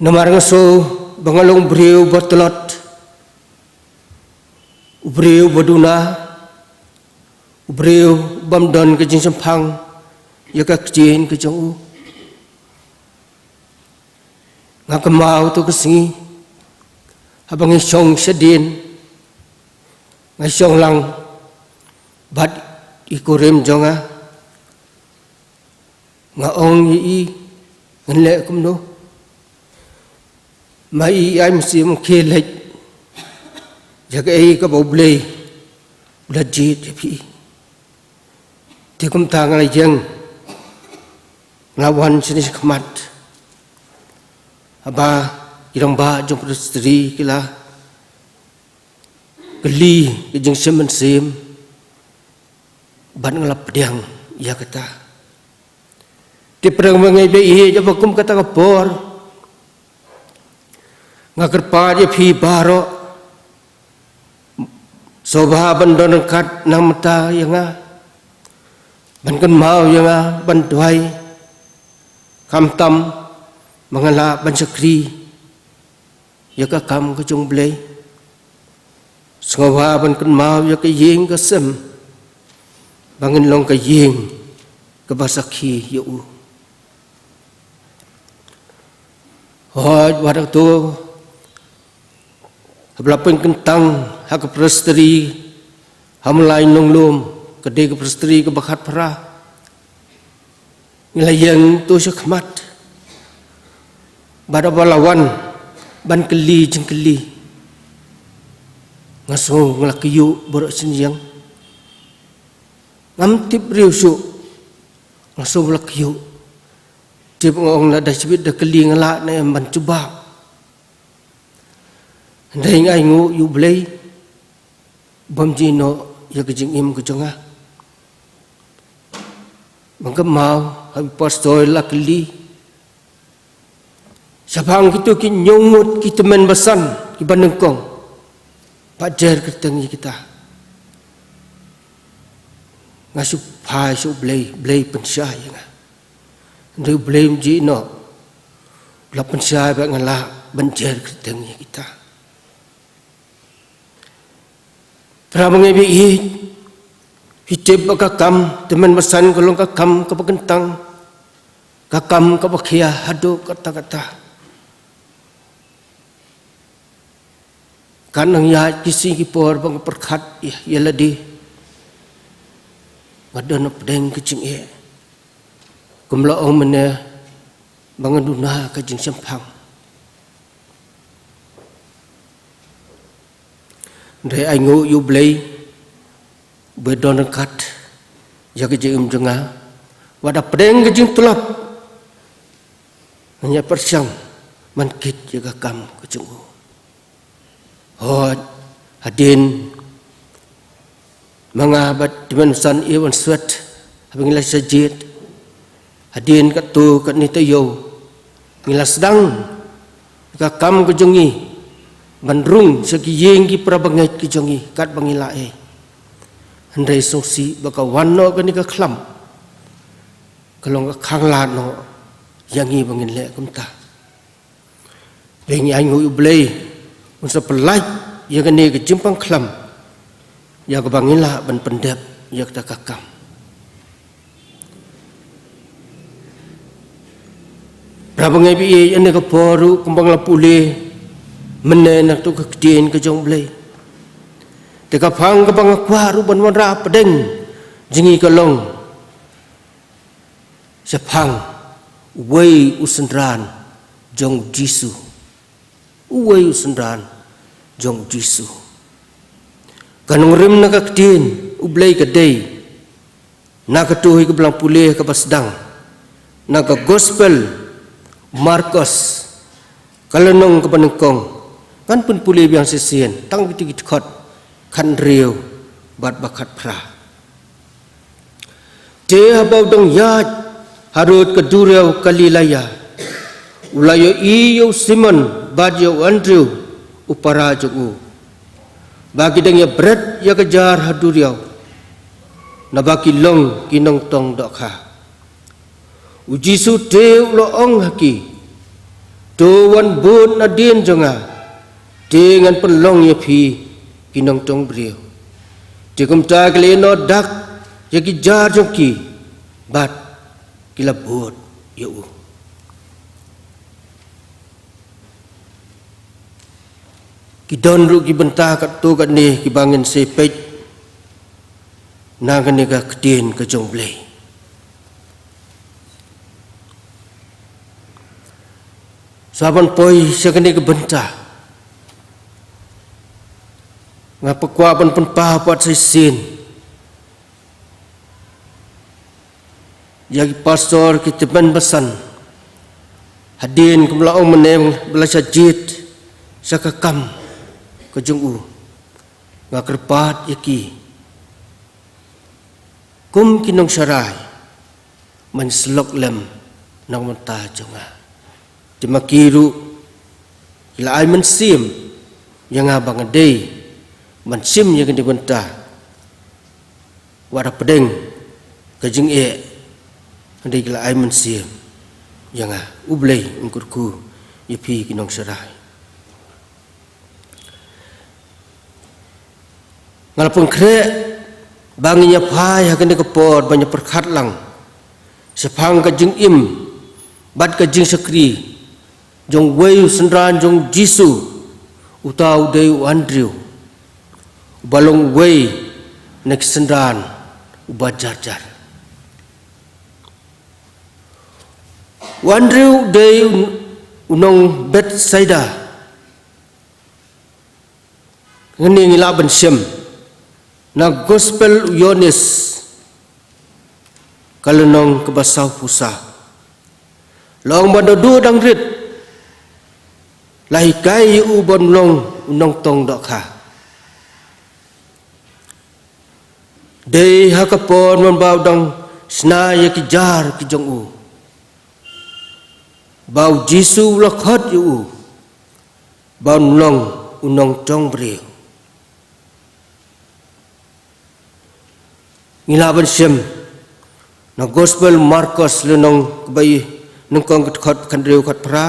Namar nga sngew ba nga long u briew ba tlot, u briew ba duna, u briew bym don ka jingshemphang ïa ka ktien ka jong u. Nga kynmaw ha uto ka sngi haba ngi shong shadien, nga shong lang bad i kurim jong nga, nga ong ïa i, ngan leh kumno? Ma i ai mynsiem, khie leit ïa kaei kaba U Blei u la jied ïa phi. Te kumta nga la ïeng, nga la wan shane shakhmat. Haba ki rangbah jong presbytery ki la kylli ka jingshem mynsiem, bad nga la pdiang ïa kata. Te Te para bangeit ba ïeit, ha kaba kum kata ka por, nga kyrpad ïa phi baroh, sngewbha ban don ryngkat na ka bynta ïa nga, ban kynmaw ïa nga, ban duwai, khamtam ba nga lah ban shakri ïa ka kam ka jong U Blei. Sngewbha ban kynmaw ïa ka ïing ka sem ba ngin long ka ïing kaba sakhi ïa u. Hooid, wat hato haba la pynkyntang ha ka presbytery ha Mawlai Nonglum, ka dei ka presbytery kaba khatphra, ngi la ïeng to sha khmat, bad haba la wan ban kylli jingkylli, nga sngew nga la kyiuh baroh sien ïeng. Ngam tip briew shuh, nga sngew la kyiuh. Tip, nga ong, lada shibit da kylli nga lah ne em ban jubab. Hynrei nga ainguh ïa U Blei bym jia noh ïa ka jingim ka jong nga. Ba nga kynmaw haba i pastor i la kylli shaphang kito ki hynñiew ngut ki tymmen basan kiba nyngkong, ba jer kyrteng ïa kita. Nga shu phai sha U Blei, Blei pynshai ïa nga. Hynrei U Blei um jia noh, u la pynshai ba nga lah ban jer kyrteng ïa kita. Para bangeit ba ïeit, phi tip ba ka kam tymmen basan ka long ka kam kaba kyntang, ka kam kaba khia haduh katta katta. Ka nang ïaid ki sngi ki por ba nga pyrkhat ïa, ïa lade, nga don hapdeng ka jingeh, kumba la ong mynne, ba nga duna ka jingshemphang. Hynrei ainguh ïa U Blei, ba u don ryngkat ïa ka jingim jong nga, wat hapdeng ka jingtlot, ngan ïa pyrshang ban kit ïa ka kam ka jong u. Hooid, hadien ma nga bad tymmen basan Ewan Swet, haba ngi la shah jied, hadien katto katne taïew, ngi la sdang ïa ka kam ka jong ngi ban rung sha ki ïing ki para bangeit ki jong ngi katba ngi lah ei. Hynrei sngewsih ba ka wan noh kane ka khlam, ka long ka khanglad noh ïa ngi ba ngin leh kumta. Te ngi ainguh ïa U Blei, un sa pyllait ïa kane ka jingpang khlam, ïa kaba ngin lah ban pyndep ïa kata ka kam. Para bangeit ba ïeit, ha kane ka por ruh kumba nga la pule mynne na kato ka ktien ka jong U Blei, te ka phang kaba nga kwah ruh ban wanrah hapdeng jong ngi ka long shaphang uwei u synran jong U Jisu. Uwei u synran jong U Jisu. Ka nongrim na ka ktien U Blei ka dei, na kato hi kaba la pule kaba sdang na ka Gospel Markos, ka lynnong kaba nyngkong, ngan pynpule biang shisien tang kito ki dkhot khathynriew bad ba khatphra. Te haba u dang ïaid harud ka duriaw Galilea, u la ïohi ïa u Simon bad ïa u Andrew u para jong u, ba ki dang ïa bret ïa ka jar ha duriaw, naba ki long ki nongtong dohkha. U Jisu te u la ong ha ki, to wan bud nadien jong nga, te ngan pynlong ïa phi ki nongtong briew. Te kumta ki la ïeh noh dak ïa ki jar jong ki bad ki la bud ïa u. Ki don ruh ki bynta katto katne kiba ngin sa peit na kane ka ktien ka jong U Blei. Sa ban poi sha kane ka bynta, nga kwah ban pynpaw pat shisien ïa ki pastor, ki tymmen basan, hadien kumba la ong mynne ba la shah jied sha ka kam ka jong u. Nga kyrpad ïa ki kum ki nongsharai ban shlok lem na ka bynta jong nga. Te ma ki ruh ki la ai mynsiem ïa nga ba nga dei ban shim ïa kane ka bynta. Wat hapdeng ka jingeh, nga dei, ki la ai mynsiem ïa nga. U Blei un kyrkhu ïa phi ki nongshakri. Nga la pynkhreh ba ngin ïa phai ha kane ka por ban ïa pyrkhat lang shaphang ka jingim bad ka jingshakri jong uwei u synran jong u Jisu, uta u dei u Andrew, uba long uwei na ki synran uba jar jar. U Andrew u dei u, u nong Bethsaida. Hangne ngi lah ban shem na Gospel u Ïoannis, ka lynnong kaba sawphew saw. La ong ba naduh dang rit la hikai ïa u ban long u nongtong dohkha. Dei ha ka por mynba u dang shna ïa ki jar ki jong u, ba u Jisu u la khot ïa u ban long u nongtong briew. Ngi lah ban shem na Gospel Markos, lynnong kaba nyngkong, ka dkhot khathynriew khatphra,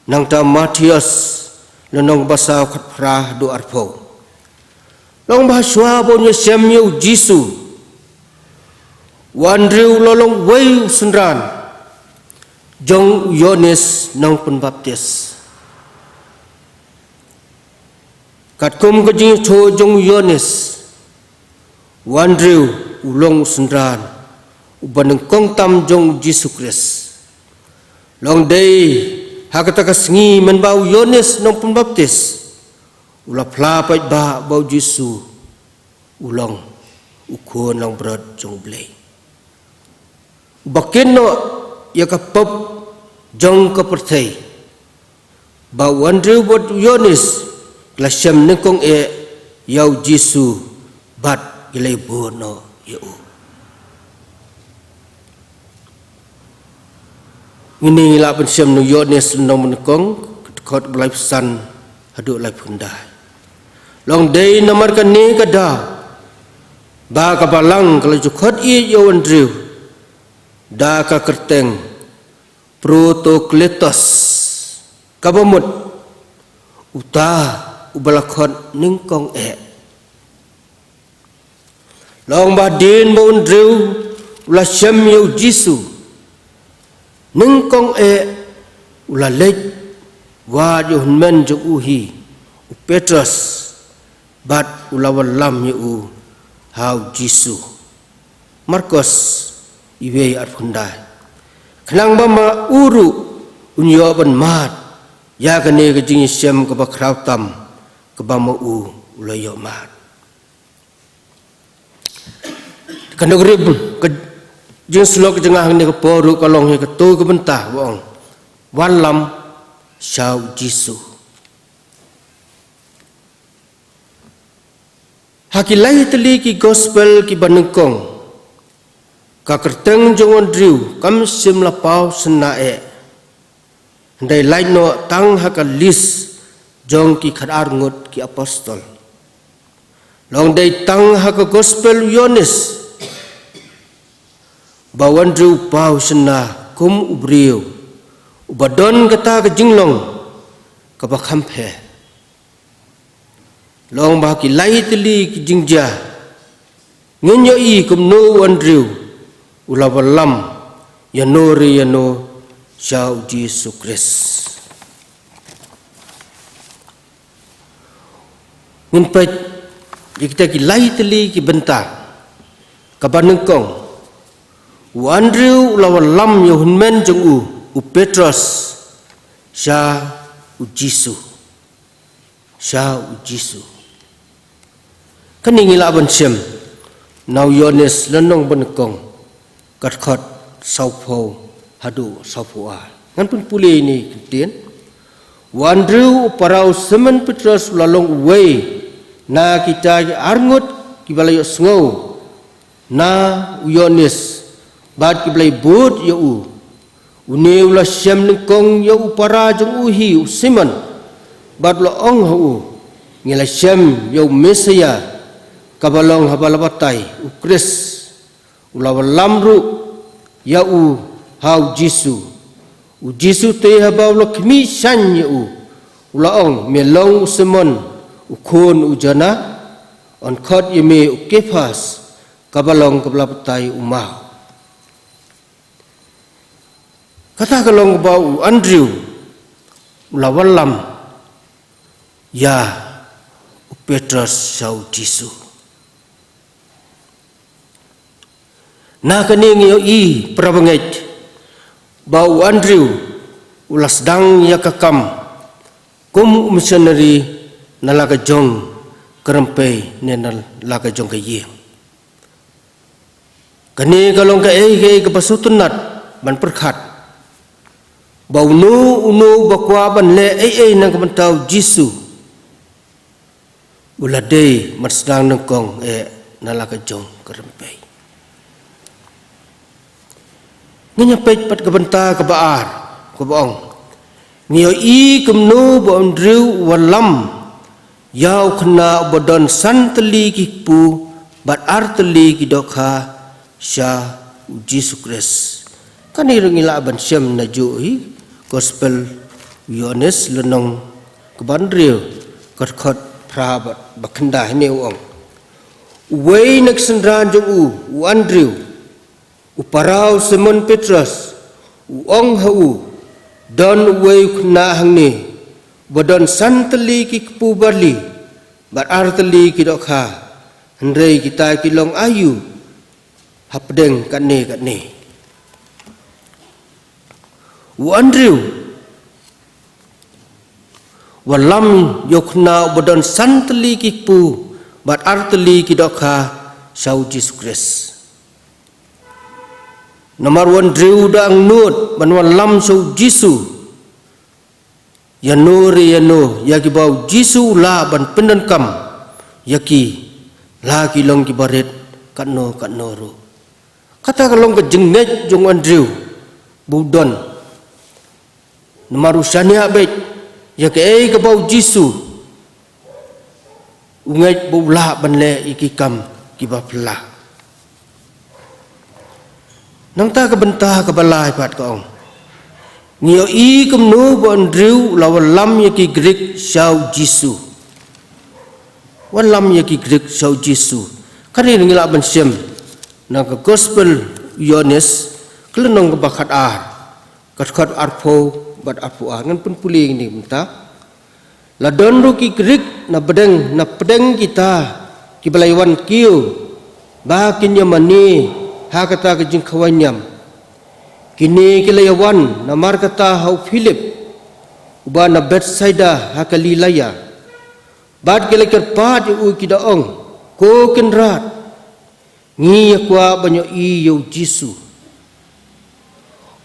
nangta Mathaios, lynnong kaba saw khatphra haduh arphew. La ong ba shuwa ba un ïa shem ïa u Jisu, u Andrew u la long uwei u synran jong u Ïoannis nongpynbaptis. Katkum ka jingïathuh jong u Ïoannis, u Andrew u long u synran uba nyngkong tam jong u Jisu Khrist. La ong dei ha kata ka sngi mynba u Ïoannis nongpynbaptis u la phla paidbah ba u Jisu u long u Khun langbrot jong U Blei, uba kynnoh ïa ka pop jong ka pyrthei, ba u Andrew bad u Ïoannis ki la shem nyngkong eh ïa u Jisu bad ki la ïabud noh ïa u. Ngin ïa lah ban shem na u Ïoannis lynnong ba nyngkong, ka dkhot ba laiphew san haduh laiphew khyndai. La ong dei namar kane ka daw ba ka balang ka la ju khot ïa u Andrew da ka kyrteng Protokletos, kaba mut uta uba la khot nyngkong eh. La ong ba hadien ba u Andrew u la shem ïa u Jisu nyngkong eh, u la leit wad ïa u hynmen jong u hi u Petros bad u la wallam ïa u ha u Jisu. Markos wei arphew khyndai. Khnang ba ma u ruh un ïoh ban mad ïa kane ka jingïashem kaba khraw tam kaba ma u u la ïoh mad. Ka nongrim, ka jingslok jong nga ha kane ka por ruh ka long ïa kato ka bynta ba ong, wallam sha u Jisu. Ha ki lai tylli ki gospel kiba nyngkong, ka kyrteng jong u Andrew kam shym la paw shynna eh. Hynrei lait noh tang ha ka list jong ki khatar ngut ki apostol. La ong dei tang ha ka gospel u Ïoannis ba u Andrew u paw shynna kum u briew uba don kata ka jinglong kaba kham pher. La ong ba ha ki lai tylli ki jingjia ngin ïohi kumno u Andrew u la wallam ïano re ïano sha u Jisu Khrist. Ngin peit ïa kita ki lai tylli ki bynta. Kaba nyngkong, u Andrew u la wallam ïa u hynmen jong u, u Petros, sha u Jisu. Sha u Jisu. Kane ngi lah ban shem na u Ïoannis lynnong ba nyngkong, ka dkhot sawphew haduh sawphew ar. Ngan pynpule ïa kine ki kyntien. U Andrew u para u Simon Petros u la long uwei na kita ki arngut kiba la ïohsngew na u Ïoannis bad kiba la ïabud ïa u. Une u la shem nyngkong ïa u para jong u hi u Simon, bad u la ong ha u, ngi la shem ïa u Messaïah, kaba long haba la batai, u Khrist. U la wallam ruh ïa u ha u Jisu. U Jisu te haba u la khmih shaiñ ïa u, u la ong, me long u Simon, u khun u Jonah, yn khot ïa me u Kephas, kaba long kaba la batai u maw. Kata ka long ba u Andrew u la wallam ïa u Petros sha u Jisu. Na kane ngi ïohi para bangeit ba u Andrew u la sdang ïa ka kam kum u missionary na la ka jong ka rympei ne na la ka jong ka ïing. Kane ka long kaei kaei kaba sngewtynnat ban pyrkhat ba uno uno ba kwah ban leh ei ei na ka bynta u Jisu u la dei ban sdang nyngkong eh na la ka jong ka rympei. Ngin ïa peit pat ka bynta kaba ar, kaba ong, ngi ïohi kumno ba u Andrew u wallam ïa u khynnah uba don san tylli ki kpu bad ar tylli ki dohkha sha u Jisu Khrist. Kane ruh ngi lah ban shem na juh hi Gospel u Ïoannis lynnong kaba hynriew, ka dkhot phra bad ba khyndai, ne u ong, uwei na ki synran jong u, u Andrew, u para u Simon Petros, u ong ha u, don uwei u khynnah hangne ba don san tylli ki kpu barli bad ar tylli ki dohkha, hynrei kita ki long aïu hapdeng katne katne. U Andrew u wallam ïa u khynnah uba don san tylli ki kpu bad ar tylli ki dohkha sha u Jisu Khrist. Namar u Andrew u dang angnud ban wallam sha u Jisu ïano re ïano ïa kiba u Jisu u lah ban pyndonkam ïa ki, la ki long kiba rit katno katno ruh. Kata ka long ka jingngeit jong u Andrew ba u don. Namar u shaniah beit ïa kaei kaba u Jisu u ngeit ba u lah ban leh ïa ki kam kiba phylla. Nangta ka bynta kaba lai pat ka ong, ngi ïohi kumno ba u Andrew u la wallam ïa ki Grik sha u Jisu. Wallam ïa ki Grik sha u Jisu. Kane ngi lah ban shem na ka Gospel u Ïoannis, ka lynnong kaba khatar, ka dkhot arphew bad arphew ar. Ngan pynpule ïa kine mynta. La don ruh ki Grik na pdeng, na pdeng kita kiba la ïawan kiew ba kin ïamane ha kata ka jingkhawai niam. Kine ki la ïawan namar kata ha u Philip, uba na Bethsaida ha Galilea. Bad ki la kyrpad ïa u, ki da ong, Ko Kynrad, ngi ïa kwah ban ïohi ïa u Jisu.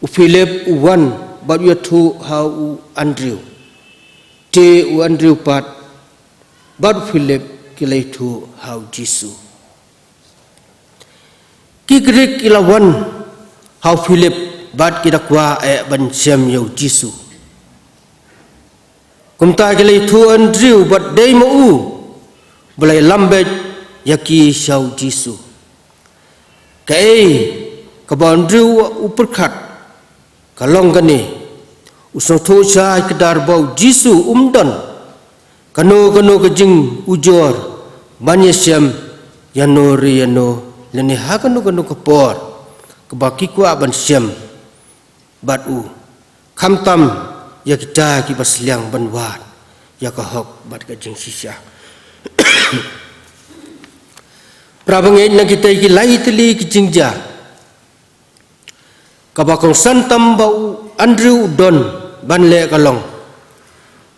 U Philip u wan bad u ïathuh ha u Andrew. Te u Andrew pat bad u Philip ki la ïathuh ha u Jisu. Ki Grik ki la wan ha u Philip bad ki da kwah eh ban shem ïa u Jisu. Kumta ki la ïathuh u Andrew bad dei ma u ba la ïalam beit ïa ki sha u Jisu. Kaei kaba u Andrew u pyrkhat ka long kane, u sngewthuh shai kdar ba u Jisu um don kano kano ka jingujor ban ïashem ïano re ïano lane ha kano kano ka por kaba ki kwah ban shem bad u, khamtam ïa kita kiba sliang ban wad ïa ka hok bad ka jingshisha. Para bangeit, na kita ki lai tylli ki jingjia, kaba kongsan tam ba u Andrew u don ban leh ka long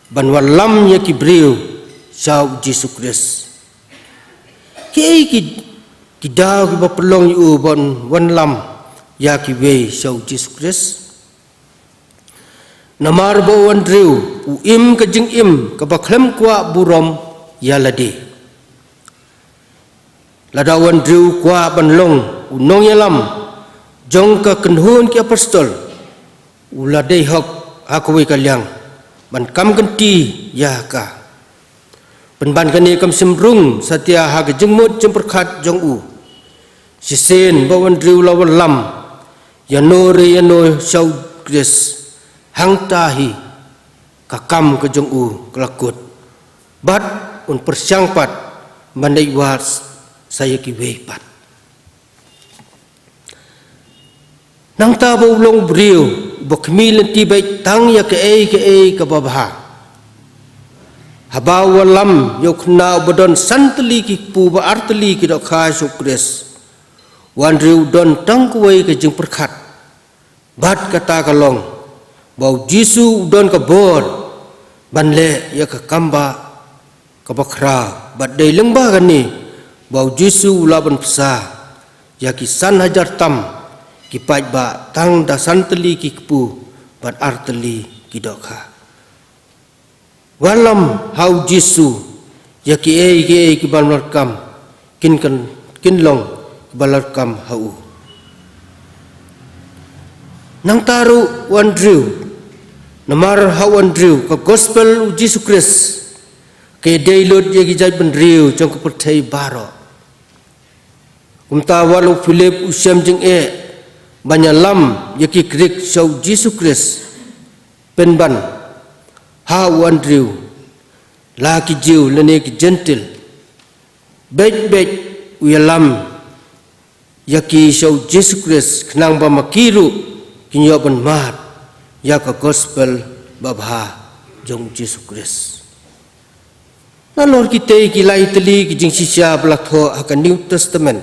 ban wallam ïa ki briew sha u Jisu Khrist. Kiei ki, ki daw kiba pynlong ïa u ban wallam ïa kiwei sha u Jisu Khrist? Namar ba u Andrew u im ka jingim kaba khlem kwah burom ïa lade. Lada u Andrew u kwah ban long u nongïalam jong ka kynhun ki apostol, U la dei hok ha kawei ka liang ban kam kynti ïa ka. Pynban kane kam shym rung satia ha ka jingmut jingpyrkhat jong u. Shisien ba u Andrew u la wallam ïano re ïano sha u Khrist, hangta hi ka kam ka jong u ka la kut, bad un pyrshang pat ban leit wad sa ïa kiwei pat. Nangta ba u long u briew ba khmih lynti beit tang ïa kaei kaei kaba bha. Haba u wallam ïa u khynnah uba don san tylli ki kpu bad ar tylli ki dohkha sha u Khrist, u Andrew u don tang kawei ka jingpyrkhat. Bad kata ka long ba u Jisu u don ka bor ban leh ïa ka kam ba kaba khraw, bad dei lyngba kane ba u Jisu u la ban bsa ïa ki san hajar tam ki paidbah tang da san tylli ki kpu bad ar tylli ki dohkha. Wallam ha u Jisu ïa kiei kiei kiba markam kin kan, kin long kiba markam ha u. Nangta ruh u Andrew, namar ha u Andrew ka gospel u Jisu Khrist ka dei lut ïa ki jaitbynriew jong ka pyrthei baroh. Kumta wat la u Philip u shem jingeh ban ïalam ïa ki Grik sha u Jisu Khrist, pynban ha u Andrew, la ki Jiw lane ki Jentil, beit beit u ïalam ïa ki sha u Jisu Khrist khnang ba ma ki ruh kin ïoh ban mad ïa ka gospel babha jong u Jisu Khrist. Nalor kitei ki lai tylli ki jingshisha ba la thoh ha ka New Testament,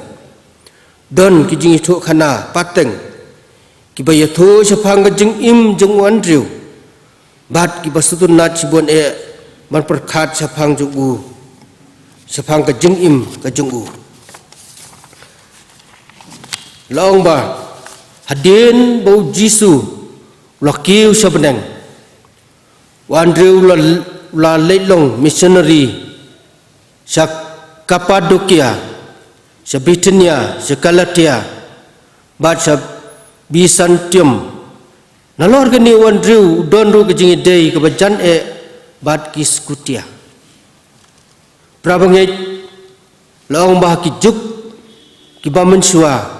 don ki jingïathuhkhana pateng kiba ïathuh shaphang ka jingim jong u Andrew, bad kiba sngewtynnat shibun eh ban pyrkhat shaphang jong u, shaphang ka jingim ka jong u. La ong ba hadien ba u Jisu u la kiew sha bneng, u Andrew u la, u la leit long missionary sha Kapadokia, sha Bithynia, sha Galatia, bad sha Byzantium. Nalor kane u Andrew u don ruh ka jingïadei kaba jan eh bad ki Scutia. Para bangeit, la ong ba ha ki juk kiba mynshuwa,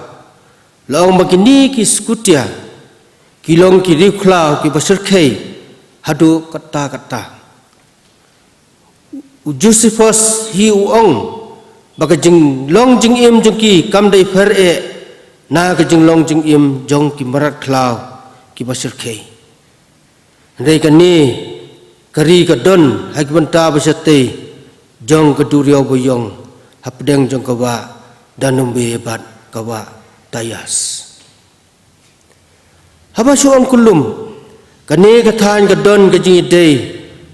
la ong ba kine ki Scutia ki long ki riewkhlaw kiba shyrkhei haduh katta katta. U Josephus hi u ong ba ka jinglong jingim jong ki kam dei pher eh na ka jinglong jingim jong ki mrad khlaw kiba shyrkhei. Hynrei kane ka ri ka don ha ki bynta ba shatei jong ka duriaw ba ïong hapdeng jong ka wah Danube bad ka wah Tajas. Haba shu ong kyllum, kane ka thaiñ ka don ka jingïadei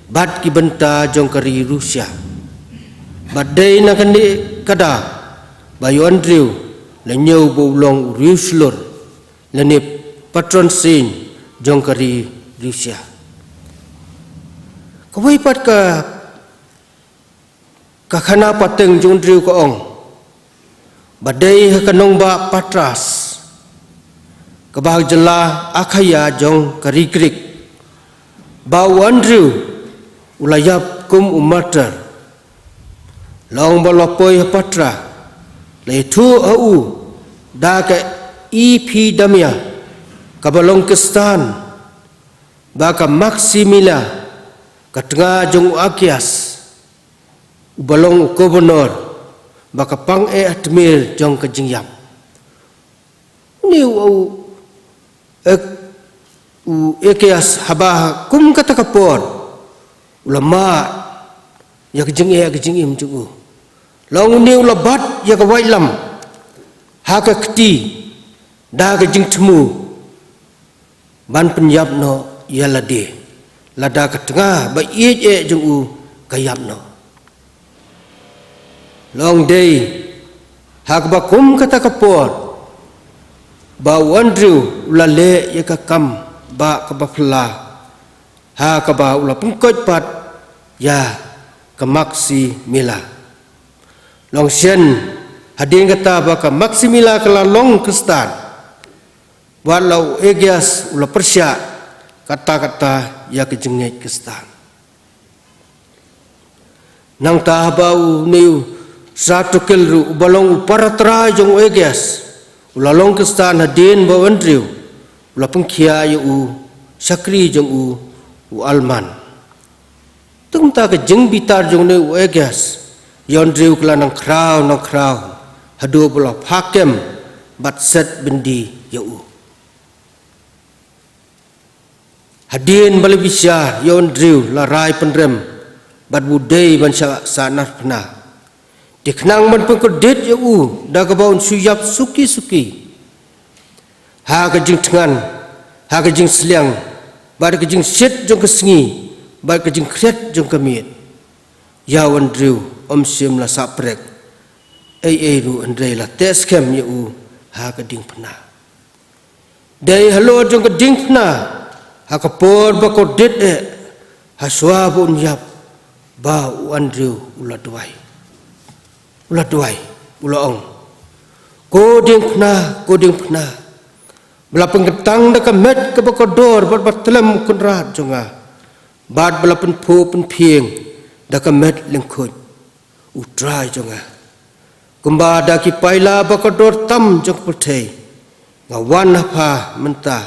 bad ki bynta jong ka ri Rusia. Bad dei na kane ka daw ba ïa u Andrew la ñiew ba u long u riewshlur lane patron saint jong ka ri Rusia. Kawei pat ka, ka khana pateng jong u Andrew ka ong ba dei ha ka nongbah Patras, kaba ha ka jylla Akhaia jong ka ri Grik, ba u Andrew u la ïap kum u martyr. La ong ba la poi ha Patra, la ïathuh ha u da ka Ephidamia kaba long Khristan, ba ka Maximila, ka tnga jong u Agias, uba long u governor, ba ka pang eh ha tmier jong ka jingïap. Une u, u, ek, u Agias haba kum kata ka por u la mad ïa ka jingeh ka jingim jong u. La ong une u la bat ïa ka waitlam ha ka kti da ka jingthmu ban pynïap noh ïa lade, lada ka tnga ba ïeit eh jong u ka ïap noh. La ong dei ha kaba kum kata ka por ba u Andrew u la leh ïa ka kam ba kaba phylla, ha kaba u la pynkoit pat ïa ka Maximila. La ong shen hadien kata ba ka Maximila ka la long Khristan, wat la u Agias u la pyrshah katta katta ïa ka jingngeit Khristan. Nangta haba une u Sopater ruh uba long u para trai jong u Aegeas u la long Khristan hadien ba u Andrew u la pynkhiah ïa u shakri jong u, u Alma. Te kumta ka jingbitar jong une u Aegeas ïa u Andrew ka la nang khraw nang khraw haduh ba u la phah kem bad set byndi ïa u. Hadien ba la bishar ïa u Andrew la rai pynrem bad u dei ban shah sahnarphna. Te khnang ban pynkordit ïa u da kaba un shu ïap suki suki ha ka jingthngan, ha ka jingsliang, bad ka jingshit jong ka sngi, bad ka jingkhriat jong ka miet, ïa u Andrew um shym la sah prek ei ei ruh hynrei la teh skhem ïa u ha ka diengphna. Dei halor jong ka diengphna ha ka por ba kordit eh, ha shuwa ba un ïap, ba u Andrew u la duwai. U la duwai, u la ong, "Ko diengphna, ko diengphna, ba la pynkyntang da ka met kaba kordor bad ba tlem u kynrad jong nga, bad ba la pynphuh pynphieng da ka met lyngkhuid, u Trai jong nga. Kumba da ki paila ba kordor tam jong ka pyrthei, nga wan ha pha mynta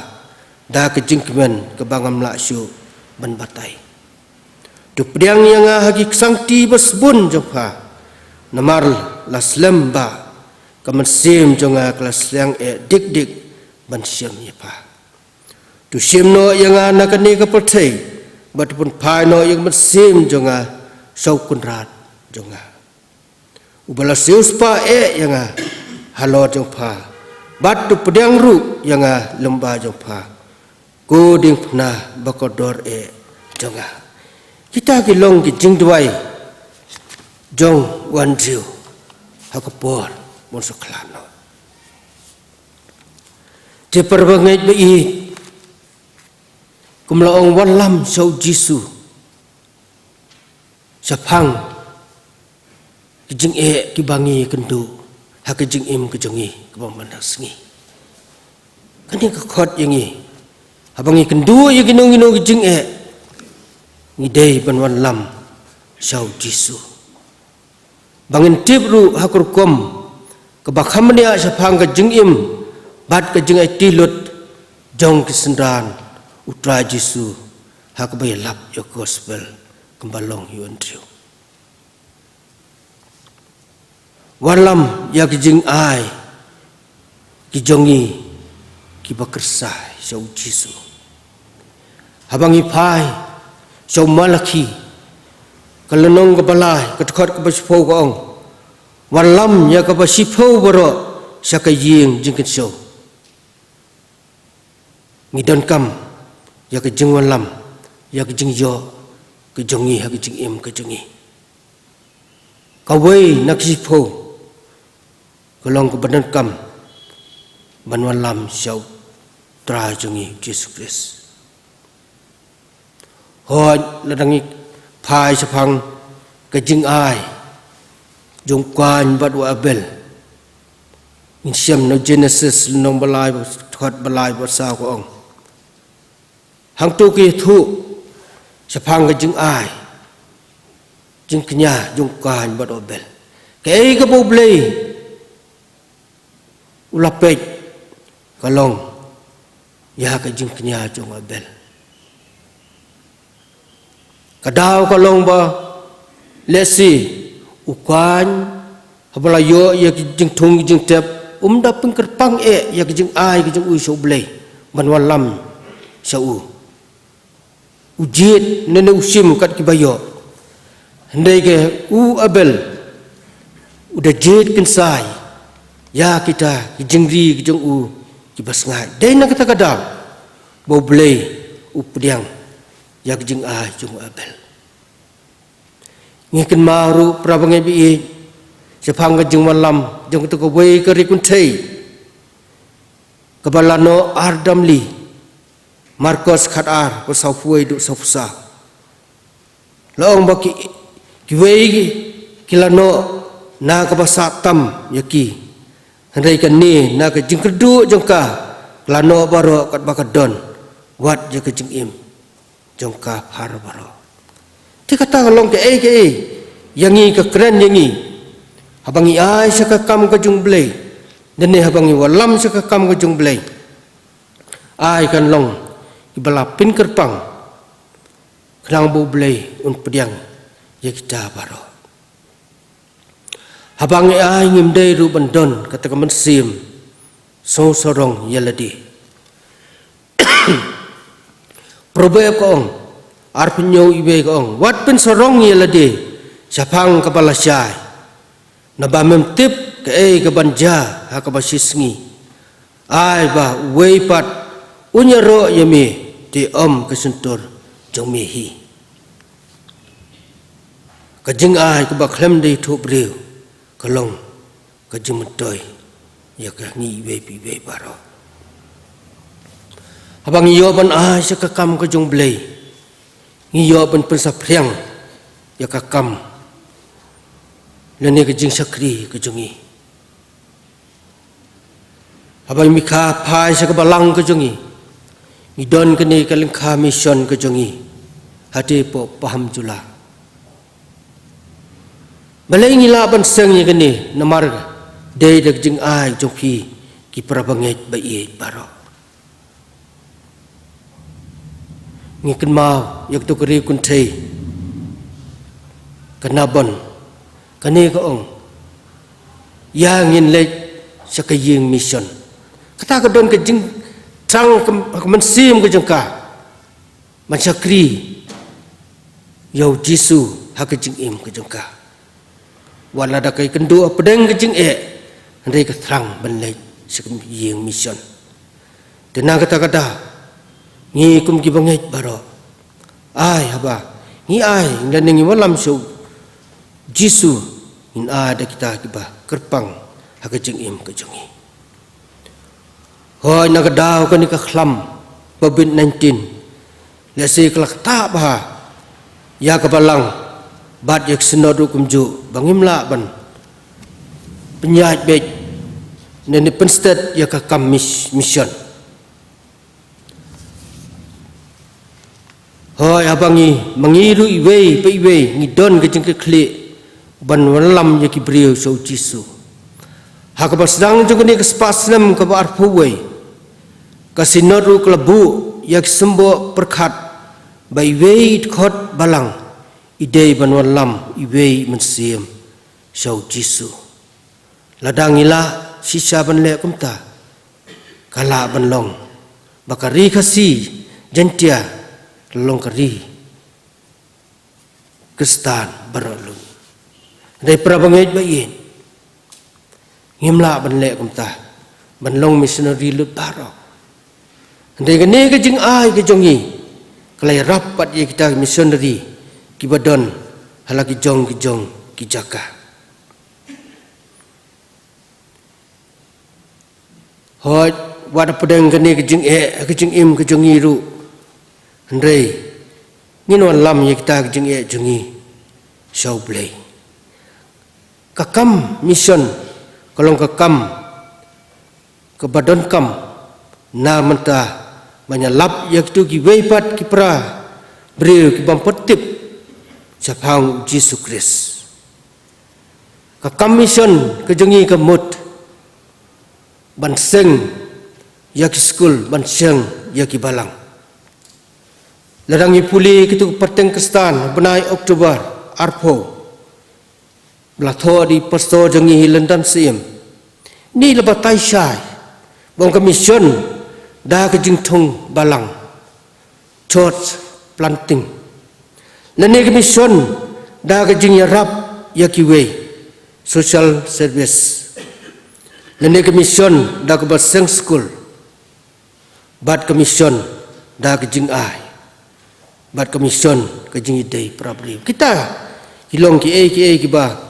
da ka jingkmen kaba ngam lah shuh ban batai. To pdiang ïa nga ha ki ksangti ba sbun jong pha, namar la slem ba ka mynsiem jong nga ka la sliang eh dik dik ban shem ïa pha. To shim noh ïa nga na kane ka pyrthei, bad to pynphai noh ïa ka mynsiem jong nga sha u kynrad jong nga, uba la siewspah eh ïa nga halor jong pha, bad to pdiang ruh ïa nga lyngba jong pha, ko diengphna ba kordor eh jong nga." Kita ki long ki jingduwai jong u Andrew ha ka por ba un sa khlad noh. Te parabangeit ba ïeit, kum la ong, wallam sha u Jisu shaphang ki jingeh kiba ngi kynduh ha ka jingim ka jong ngi kaba man la sngi. Kane ka khot ïa ngi, haba ngi kynduh ïa kino kino ki jingeh, ngi dei ban wallam sha u Jisu. Ba ngin tip ruh ha ka rukom kaba kham bniah shaphang ka jingim bad ka jingaiti lut jong ki synran u Trai Jisu, ha kaba ïalap ïa ka gospel kumba long ïa u Andrew. Wallam ïa ki jingai ki jong ngi kiba kyrsai sha u Jisu. Haba ngi phai sha u Malakhi, ka lynnong kaba lai, ka dkhot kaba shiphew ka ong, wallam ïa kaba shiphew baroh sha ka ïing jingkynshew. Ngi donkam ïa ka jingwallam, ïa ka jingïoh ka jong ngi ha ka jingim ka jong ngi. Kawei na ki shiphew ka long kaba donkam ban wallam sha u Trai jong ngi Jisu Khrist. Hooid, lada ngi phai shaphang ka jingai jong u Kain bad u Abel, ngin shem na Genesis lynnong ba lai, dkhot ba lai bad saw ka ong, hangto ki ïathuh shaphang ka jingai jingkñia jong u Kain bad u Abel. Kaei kaba U Blei u la peit ka long ïa ka jingkñia jong u Abel. Ka daw ka long ba lehse u Kain, haba la ïoh ïa ki jingthung ki jingtep, um da pynkyrpang eh ïa ka jingai ka jong u sha U Blei ban wallam sha u. U jied ne ne u shim kat kiba ïoh. Hynrei ka u Abel u da jied kynsai ïa kita ki jingri ki jong u kiba sngaid. Dei na kata ka daw ba U Blei u pdiang ïa ka jingai jong u Abel. Ngi kynmaw ruh, parabangeit ba ïeit, shaphang ka jingwallam jong kata kawei ka ri kynthei kaba la noh ar damli. Markos khatar, ba sawphew wei haduh sawphew saw. La ong ba ki, kiwei ki la noh na kaba sah tam ïa ki, hynrei kane na ka jingkyrduh jong ka, ka la noh baroh katba ka don. wat ïa ka jingim jong ka phar baroh. Te kata ka long kaei kaei ïa ngi, ka kren ïa ngi, haba ngi ai sha ka kam ka jong U Blei, lane haba ngi wallam sha ka kam ka jong U Blei, ai kan long kiba la pynkyrpang, khnang ba U Blei un pdiang ïa kita baroh. Haba ngi ai, ngim dei ruh ban don kata ka mynsiem sngewsarong ïa lade. Proverb ka ong, arphew hynñiew, wei ka ong, wat pynsarong ïa lade shaphang kaba lashai, naba mem tip kaei kaban jia ha kaba shi sngi. Ai ba uwei pat un ïaroh ïa me, te ym ka shyntur jong me hi. Ka jingai kaba khlem da ithuh briew ka long ka jingmyntoi ïa ka ngi iwei pa iwei baroh. Haba ngi ïoh ban ai sha ka kam ka jong U Blei, ngi ïoh ban pynsaphriang ïa ka kam lane ka jingshakri ka jong ngi. Haba ngi mih phai sha ka balang ka jong ngi, ngi don kane ka lyngkha mission ka jong ngi, hate hapoh Paham Jula. Balei ngi lah ban seng ïa kane? Namar dei da ka jingai jong phi ki para bangeit ba ïeit baroh. Ngi kynmaw ïa kato ka riewkynthei ka Nabon, kane ka ong, ïa ngin leit sha ka ïing mission. Kata ka don ka jingthrang ka, ka mynsiem ka jong ka ban shakri ïa U Jisu ha ka jingim ka jong ka. Wat lada ka ïakynduh hapdeng ka jingeh, hynrei ka thrang ban leit sha ka ïing mission. Te na kata ka daw, ngi kum ki bangeit baroh, ai haba ngi ai lane ngi wallam sha U Jisu, ngin ai da kita kiba kyrpang ha ka jingim ka jong ngi. Hooid, na ka daw kane ka khlam Covid nineteen, lehse ka la ktah bha ïa ka balang bad ïa ka Synod ruh kumjuh, ba ngim lah ban pynïaid beit ne pynsted ïa ka kam mis-, mission. Hooid, haba ngi, ma ngi ruh iwei pa iwei ngi don ka jingkitkhlieh ban wallam ïa ki briew sha U Jisu. Ha kaba sdang jong kane ka spah snem kaba arphew wei, ka Synod ruh ka la buh ïa ki symboh pyrkhat ba iwei i dkhot balang i dei ban wallam iwei i mynsiem sha U Jisu. Lada ngi lah shisha ban leh kumta, ka lah ban long ba ka Ri Khasi Jaiñtia ka long ka ri Khristan baroh lut. Hynrei para bangeit ba ïeit, ngim lah ban leh kumta, ban long missionary lut baroh. Hynrei kane ka jingai ka jong ngi ka la ïarap pat ïa kita ki missionary kiba don ha la ki jong ki jong ki jaka. Hooid, wat hapdeng kane ka jingeh, ka jingim ka jong ngi ruh, hynrei ngin wallam ïa kita ka jingeh jong ngi sha U Blei. Ka kam mission ka long ka kam kaba donkam na mynta ban ïalap ïa kito kiwei pat ki para briew ki bym pat tip shaphang U Jisu Khrist. Ka kam mission ka jong ngi ka mut ban seng ïa ki skul, ban seng ïa ki balang. Lada ngi pule kito ki pateng Khristan bnai October arphew, ba la thoh da i pastor jong ngi hi London Syiem, ngi la batai shai ba ong ka mission da ka jingthung balang, church planting, lane ka mission da ka jingïarap ïa kiwei, social service, lane ka mission da kaba seng skul, bad ka mission da ka jingai, bad ka mission ka jingïadei para briew. Kita ki long kiei kiei kiba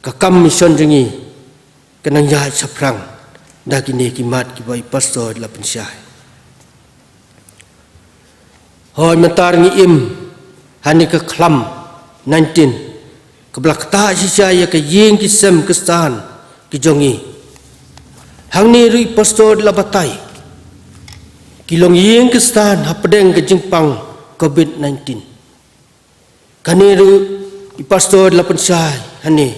ka kam mission jong ngi ka nang ïaid shaphrang da kine ki mat kiba i pastor la pynshai. Hooid, mynta ngi im ha kane ka khlam nineteen, kaba la ktah shisha ïa ka ïing ki sem Khristan ki jong ngi. Hangne ruh i pastor la batai Ki longïing Khristan hapdeng ka jingpang covid nineteen. Kane ruh i pastor la pynshai hangne.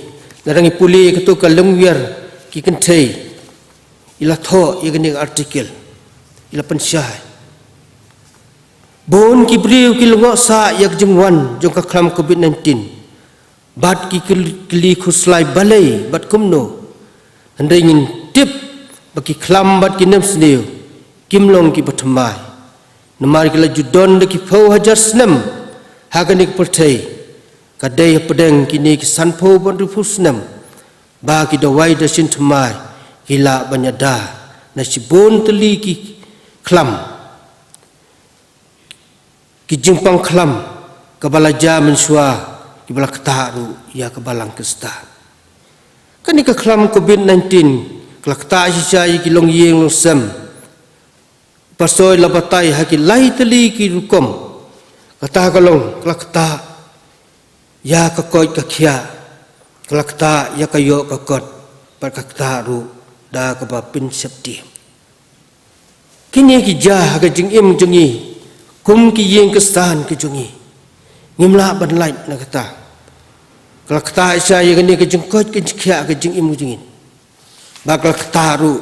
Nga dang ïa pule kato ka longwiar ki kynthei. I la thoh ïa kane ka article. I la pynshai. Bun ki briew ki la ngohsah ïa ka jingwan jong ka khlam covid nineteen. Bad ki kylli khuslai balei bad kumno. Hynrei ngin tip ba ki khlam bad ki nemsniew kim long kiba thymmai. Namar ki la ju don da ki phew hajar snem ha kane ka pyrthei. Ka dei hapdeng kine ki sanphew bad hynriewphew snem ba ki dawai dashin thymmai ki lah ban ïada na shibun tylli ki khlam. Ki jingpang khlam kaba la jia mynshuwa kiba la ktah ruh ïa ka balang Khristan. Kane ka khlam covid nineteen ka la ktah shisha ïa ki longïing longsem. Pastor la batai ha ki lai tylli ki rukom. Kata ka long ka la ktah ïa ka koit ka khiah, ka la ktah ïa ka ïoh ka kot, bad ka ktah ruh da kaba pynsheptieng. Kine ki jia ha ka jingim jong ngi kum ki ïing Khristan ki jong ngi. Ngim lah ban lait na kata. Ka la ktah shisha ïa kane ka jingkoit ka jingkhiah ka jingim jong ngi. Bad ka la ktah ruh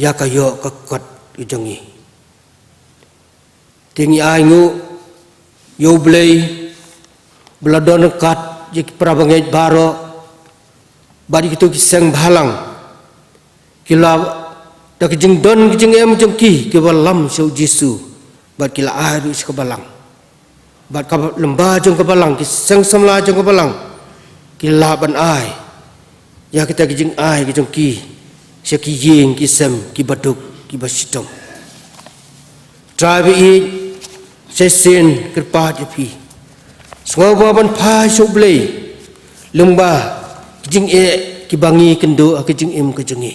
ïa ka ïoh ka kot ka jong ngi. Te ngi ai nguh ïa U Blei ba la don ryngkat ïa ki para bangeit baroh bad ïa kito ki seng bhalang. Ki la da ka jingdon ka jingem jong ki kiba lam sha U Jisu bad ki la ai ruh sha ka balang. Bad ka lyngba jong ka balang, ki seng samla jong ka balang ki lah ban ai ïa kita ki jingai ki jong ki sha ki ïing ki sem kiba duk kiba shitom. Trai ba ïeit, sa shisien kyrpad ïa phi, sngewbha ban phai sha U Blei lyngba ki jingeh kiba ngi kynduh ha ka jingim ka jong ngi.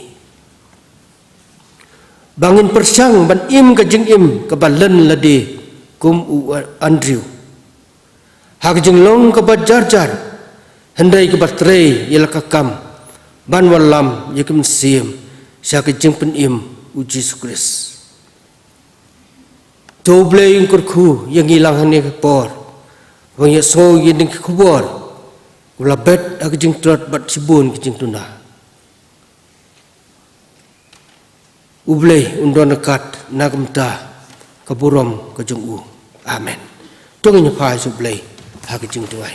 Ba ngin pyrshang ban im ka jingim kaba len lade kum u Andrew. Ha ka jinglong kaba jar jar, hynrei kaba trei ïa la ka kam ban wallam ïa ka mynsiem sha ka jingpynim U Jisu Khrist. To U Blei un kyrkhu ïa ngi lang ha kane ka por, ba ngin ïohsngew ïa kine ki khubor, u la bet ha ka jingtlot bad shibun ki jingduna. U Blei un don ryngkat na ka bynta ka burom ka jong u. Amen. To ngin ïa phai sha U Blei ha ka jingduwai.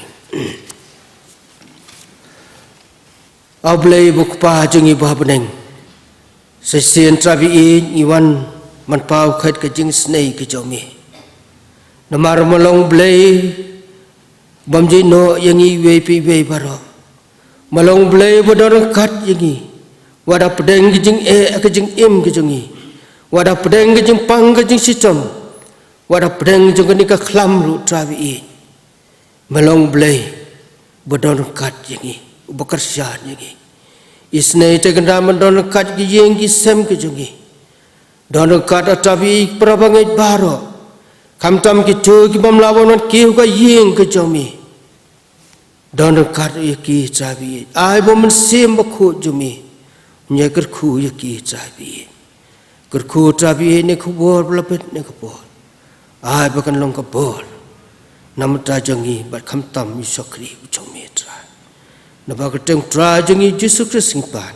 A U Blei ba U Kpa jong ngi ba ha bneng, sa shisien Trai ba ïeit ngi wan ban paw kheit ka jingisynei ka jong me. Namar me long Blei bym jia noh ïa ngi iwei pa iwei baroh. Me long Blei ba don ryngkat ïa ngi, wat hapdeng ka jingeh ka jingim ka jong ngi, wat hapdeng ka jingpang ka jingshitom, wat hapdeng jong kane ka khlam ruh Trai ba ïeit. Me long Blei ba don ryngkat ïa ngi, uba kyrshan ïa ngi. Isynei te kynran ban don ryngkat ki ïing ki sem ki jong ngi. Don ryngkat, a Trai ba ïeit, para bangeit baroh, khamtam kito ki bym lah ban wan kiew ha ka ïing ka jong me. Don ryngkat ïa ki Trai ba ïeit. Ai ba U Mynsiem Bakhuid jong me un ïa kyrkhu ïa ki Trai ba ïeit. Kyrkhu Trai ba ïeit ïa kane ka khubor ba la bet ha kane ka por. Ai ba kan long ka bor na ka bynta jong ngi bad khamtam ïa u shakri u jong me Trai. Naba ka kyrteng Trai jong ngi Jisu Khrist ngi pan.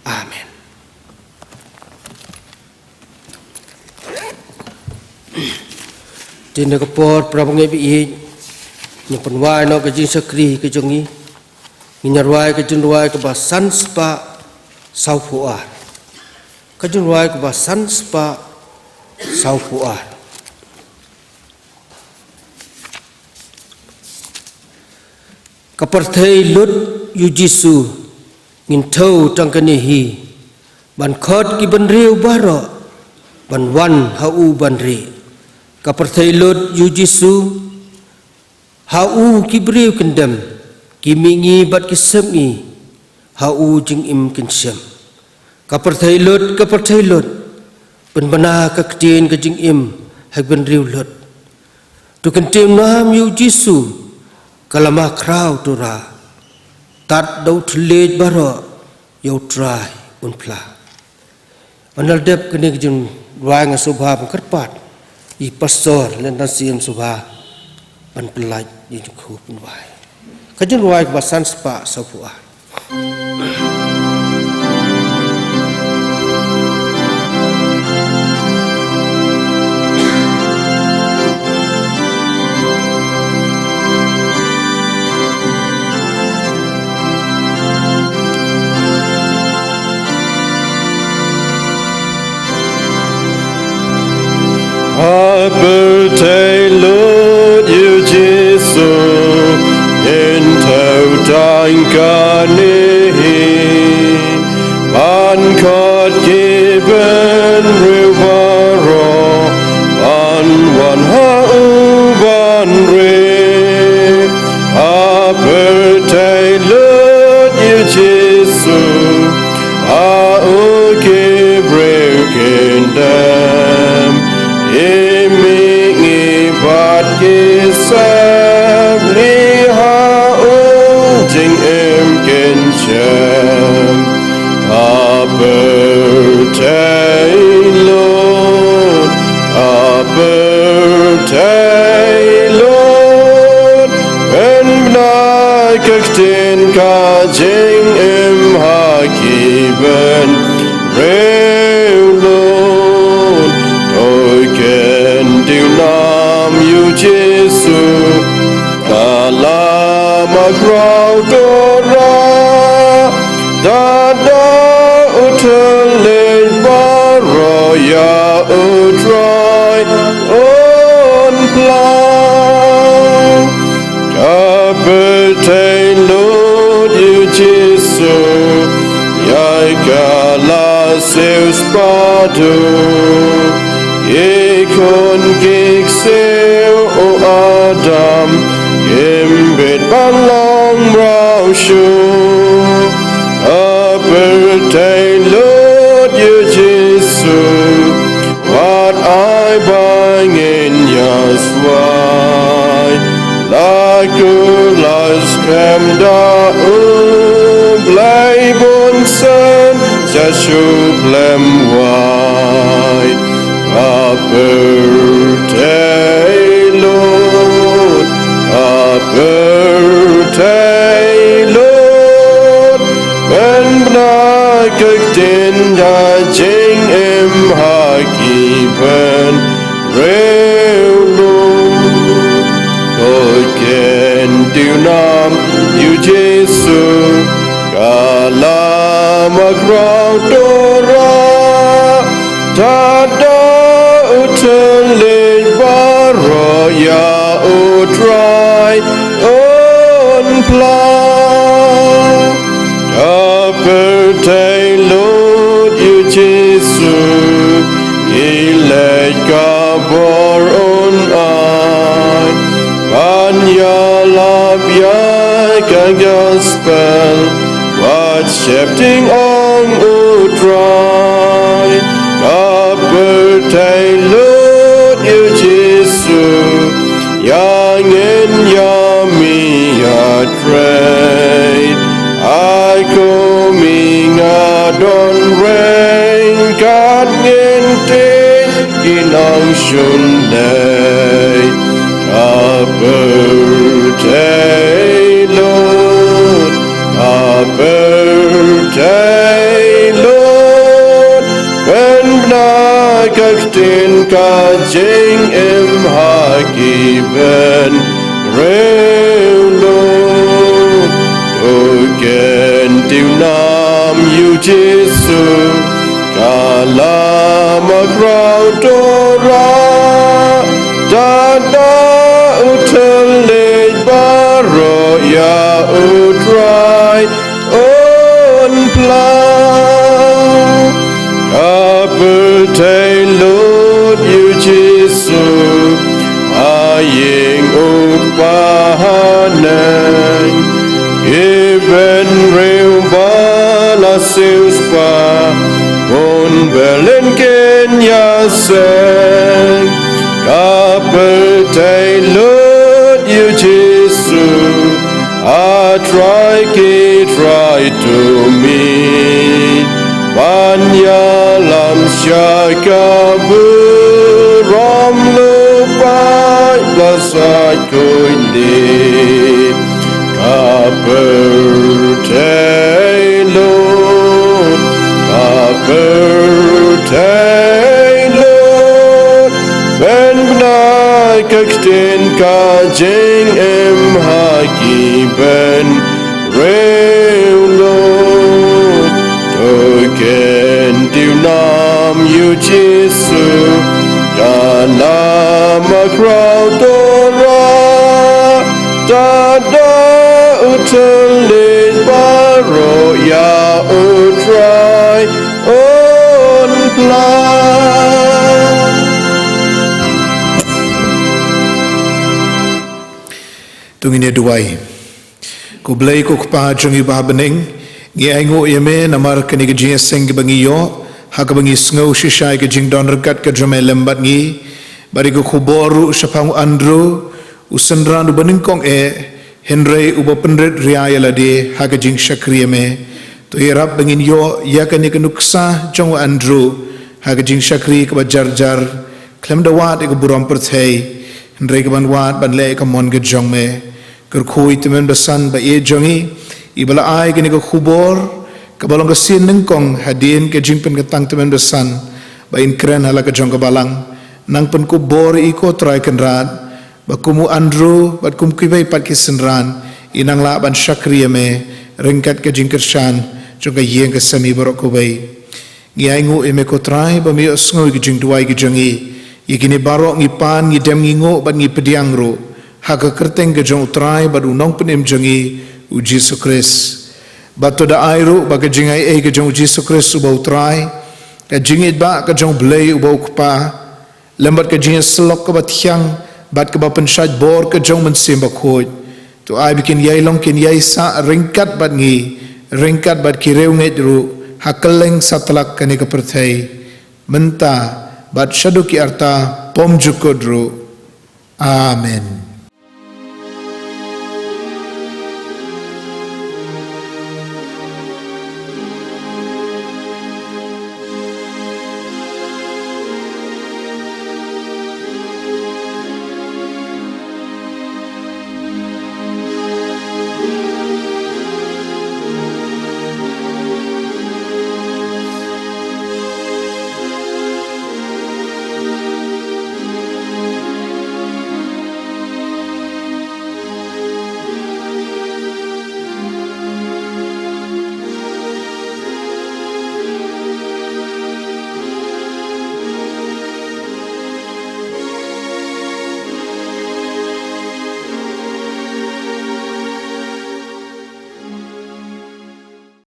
Amen. Te ha kane ka por para bangeit ba ïeit, ngin pynwai noh ka jingshakri ka jong ngi. Ngin ïa rwai ka jingrwai kaba san spah sawphew ar. Ka jingrwai kaba san spah sawphew ar. Ka pyrthei lut ïa u Jisu, ngin thew tang kane hi, ban khot ki bynriew baroh ban wan ha u ban rieh. Ka pyrthei lut ïa u Jisu, ha u ki briew kyndem, ki mihngi bad ki sepngi, ha u jingim kynshem. Ka pyrthei lut, ka pyrthei lut, pynbna ka ktien ka jingim ha ki bynriew lut. To kyntiew nam ïa u Jisu, ka lama khraw to rah. Tad da u thylliej baroh, ïa u Trai un phla. Ynda la dep kane ka jing, Wai nga sngewbha ban kyrpad ïa i pastor lane i siem sngewbha ban pyllait ïa i jingkhun wai. Ka jingrwai kaba san spah sawphew ar. Pyrthei lut ïa u Jisu, ngin thew tang kane hi. Ban khot ki bynriew baroh ban wan ha u ban ri. Ha pyrthei lut ïa u Jisu, ha u ki briew kin dem. Ki mihngi bad ki sepngi ha u jingim kin shem. Ha pyrthei lut, ha pyrthei lut, pynbna ka ktien ka jingim ha ki bynriew lut. To kyntiew nam ïa u Jisu, ka la ma khraw Torah, da da u thylliej baroh ïa u Trai un phla. Ka pyrthei lut ïa u Jisu, ïa ka la siew spah duh. Ki khun ki ksiew u Adam, kim bit ban long mraw shuh. Ka pyrthei lut ïa u Jisu, wat ai ba ngin ïa swai. La kular skhem da u Blei bun sien, sa shu khlem wai. Ha pyrthei lut, ha pyrthei lut, pynbna ka ktien ka jingim ha ki bynriew lut. To kyntiew nam ïa u Jisu, ka la ma khraw Torah, da da u thylliej baroh ïa u Trai un phla. Ka pyrthei lut ïa u Jisu, ngi leit ka bor un ai. Ban ïalap ïa ka gospel, wat sheptieng ong u Trai. Ka pyrthei lut ïa u Jisu, ïa ngin ïa mih ïa trei. Ai kum i nga don ryngkat ngin tied ki nongshun leit. Ka pyrthei lut, ka pyrthei lut, pynbna ka ktien ka jingim ha ki bynriew lut. To kyntiew nam ïa u Jisu, ka la ma khraw Torah, da da u thylliej baroh ïa u Trai un phla. Ka pyrthei lut ïa u Jisu, ha ïing u Kpa ha neng. Ki bynriew ba la siew spah, bun berlin kin ïaseng. Ka pyrthei lut ïa u Jisu, ha trai ki trai to mih. Ban ïalam Jaka burom lypa la sait khuid lei. Ka pyrthei lut, ka pyrthei lut. Ban bnai ka ktien ka jingim ha ki ban riewlut. To kyntiew nam ïa u Jisu, ka nam bakhraw Torah. Tad da u thylliej baroh ïa u Trai un phla. To ngin ïa duwai. Ko Blei ko Kpa jong ngi ba ha bneng, ngi ainguh ïa me namar kane ka jingïaseng kaba ngi ïoh, ha kaba ngi sngew shisha ïa ka jingdon ryngkat ka jong me lem bad ngi. Bad ïa ka khubor ruh shaphang u Andrew, u synran uba nyngkong eh, hynrei uba pynrit ria ïa lade ha ka jingshakri ïa me. To ïarap ba ngin ïoh ïa kane ka nuksa jong u Andrew ha ka jingshakri kaba jar jar, khlem da wad ïa ka burom pyrthei, hynrei kaban wad ban leh ïa ka mon ka jong me. Kyrkhu ïa i tymmen basan ba ïeit jong ngi, iba la ai kane ka khubor kaba long ka sien nyngkong hadien ka jingpynkyntang tymmen basan ba in kren ha la ka jong ka balang. Nang pynkup bor ïa i ko Trai Kynrad, ba kum u Andrew bad kum kiwei pat ki synran, in nang lah ban shakri ïa me ryngkat ka jingkyrshan jong ka ïing ka sem baroh kawei. Ngi ainguh ïa me ko Trai ba me ïohsngew ïa ki jingduwai ki jong ngi. Ïa kine baroh ngi pan, ngi dem, ngi nguh bad ngi pdiang ruh ha ka kyrteng ka jong u Trai bad u Nongpynim jong ngi, u Jisu Khrist. Bad to da ai ruh ba ka jingai ei ka jong u Jisu Khrist uba u Trai, ka jingïeit ba ka jong u Blei uba u Kpa, lem bad ka jingïasyllok kaba thiang bad kaba pynshait bor ka jong u Mynsiem Bakhuid, to ai ba kin ïai long kin ïai sah ryngkat bad ngi, ryngkat bad ki riewngeit ruh, ha kylleng satlak kane ka pyrthei, mynta bad shaduh ki arta pom jukut ruh. Amen.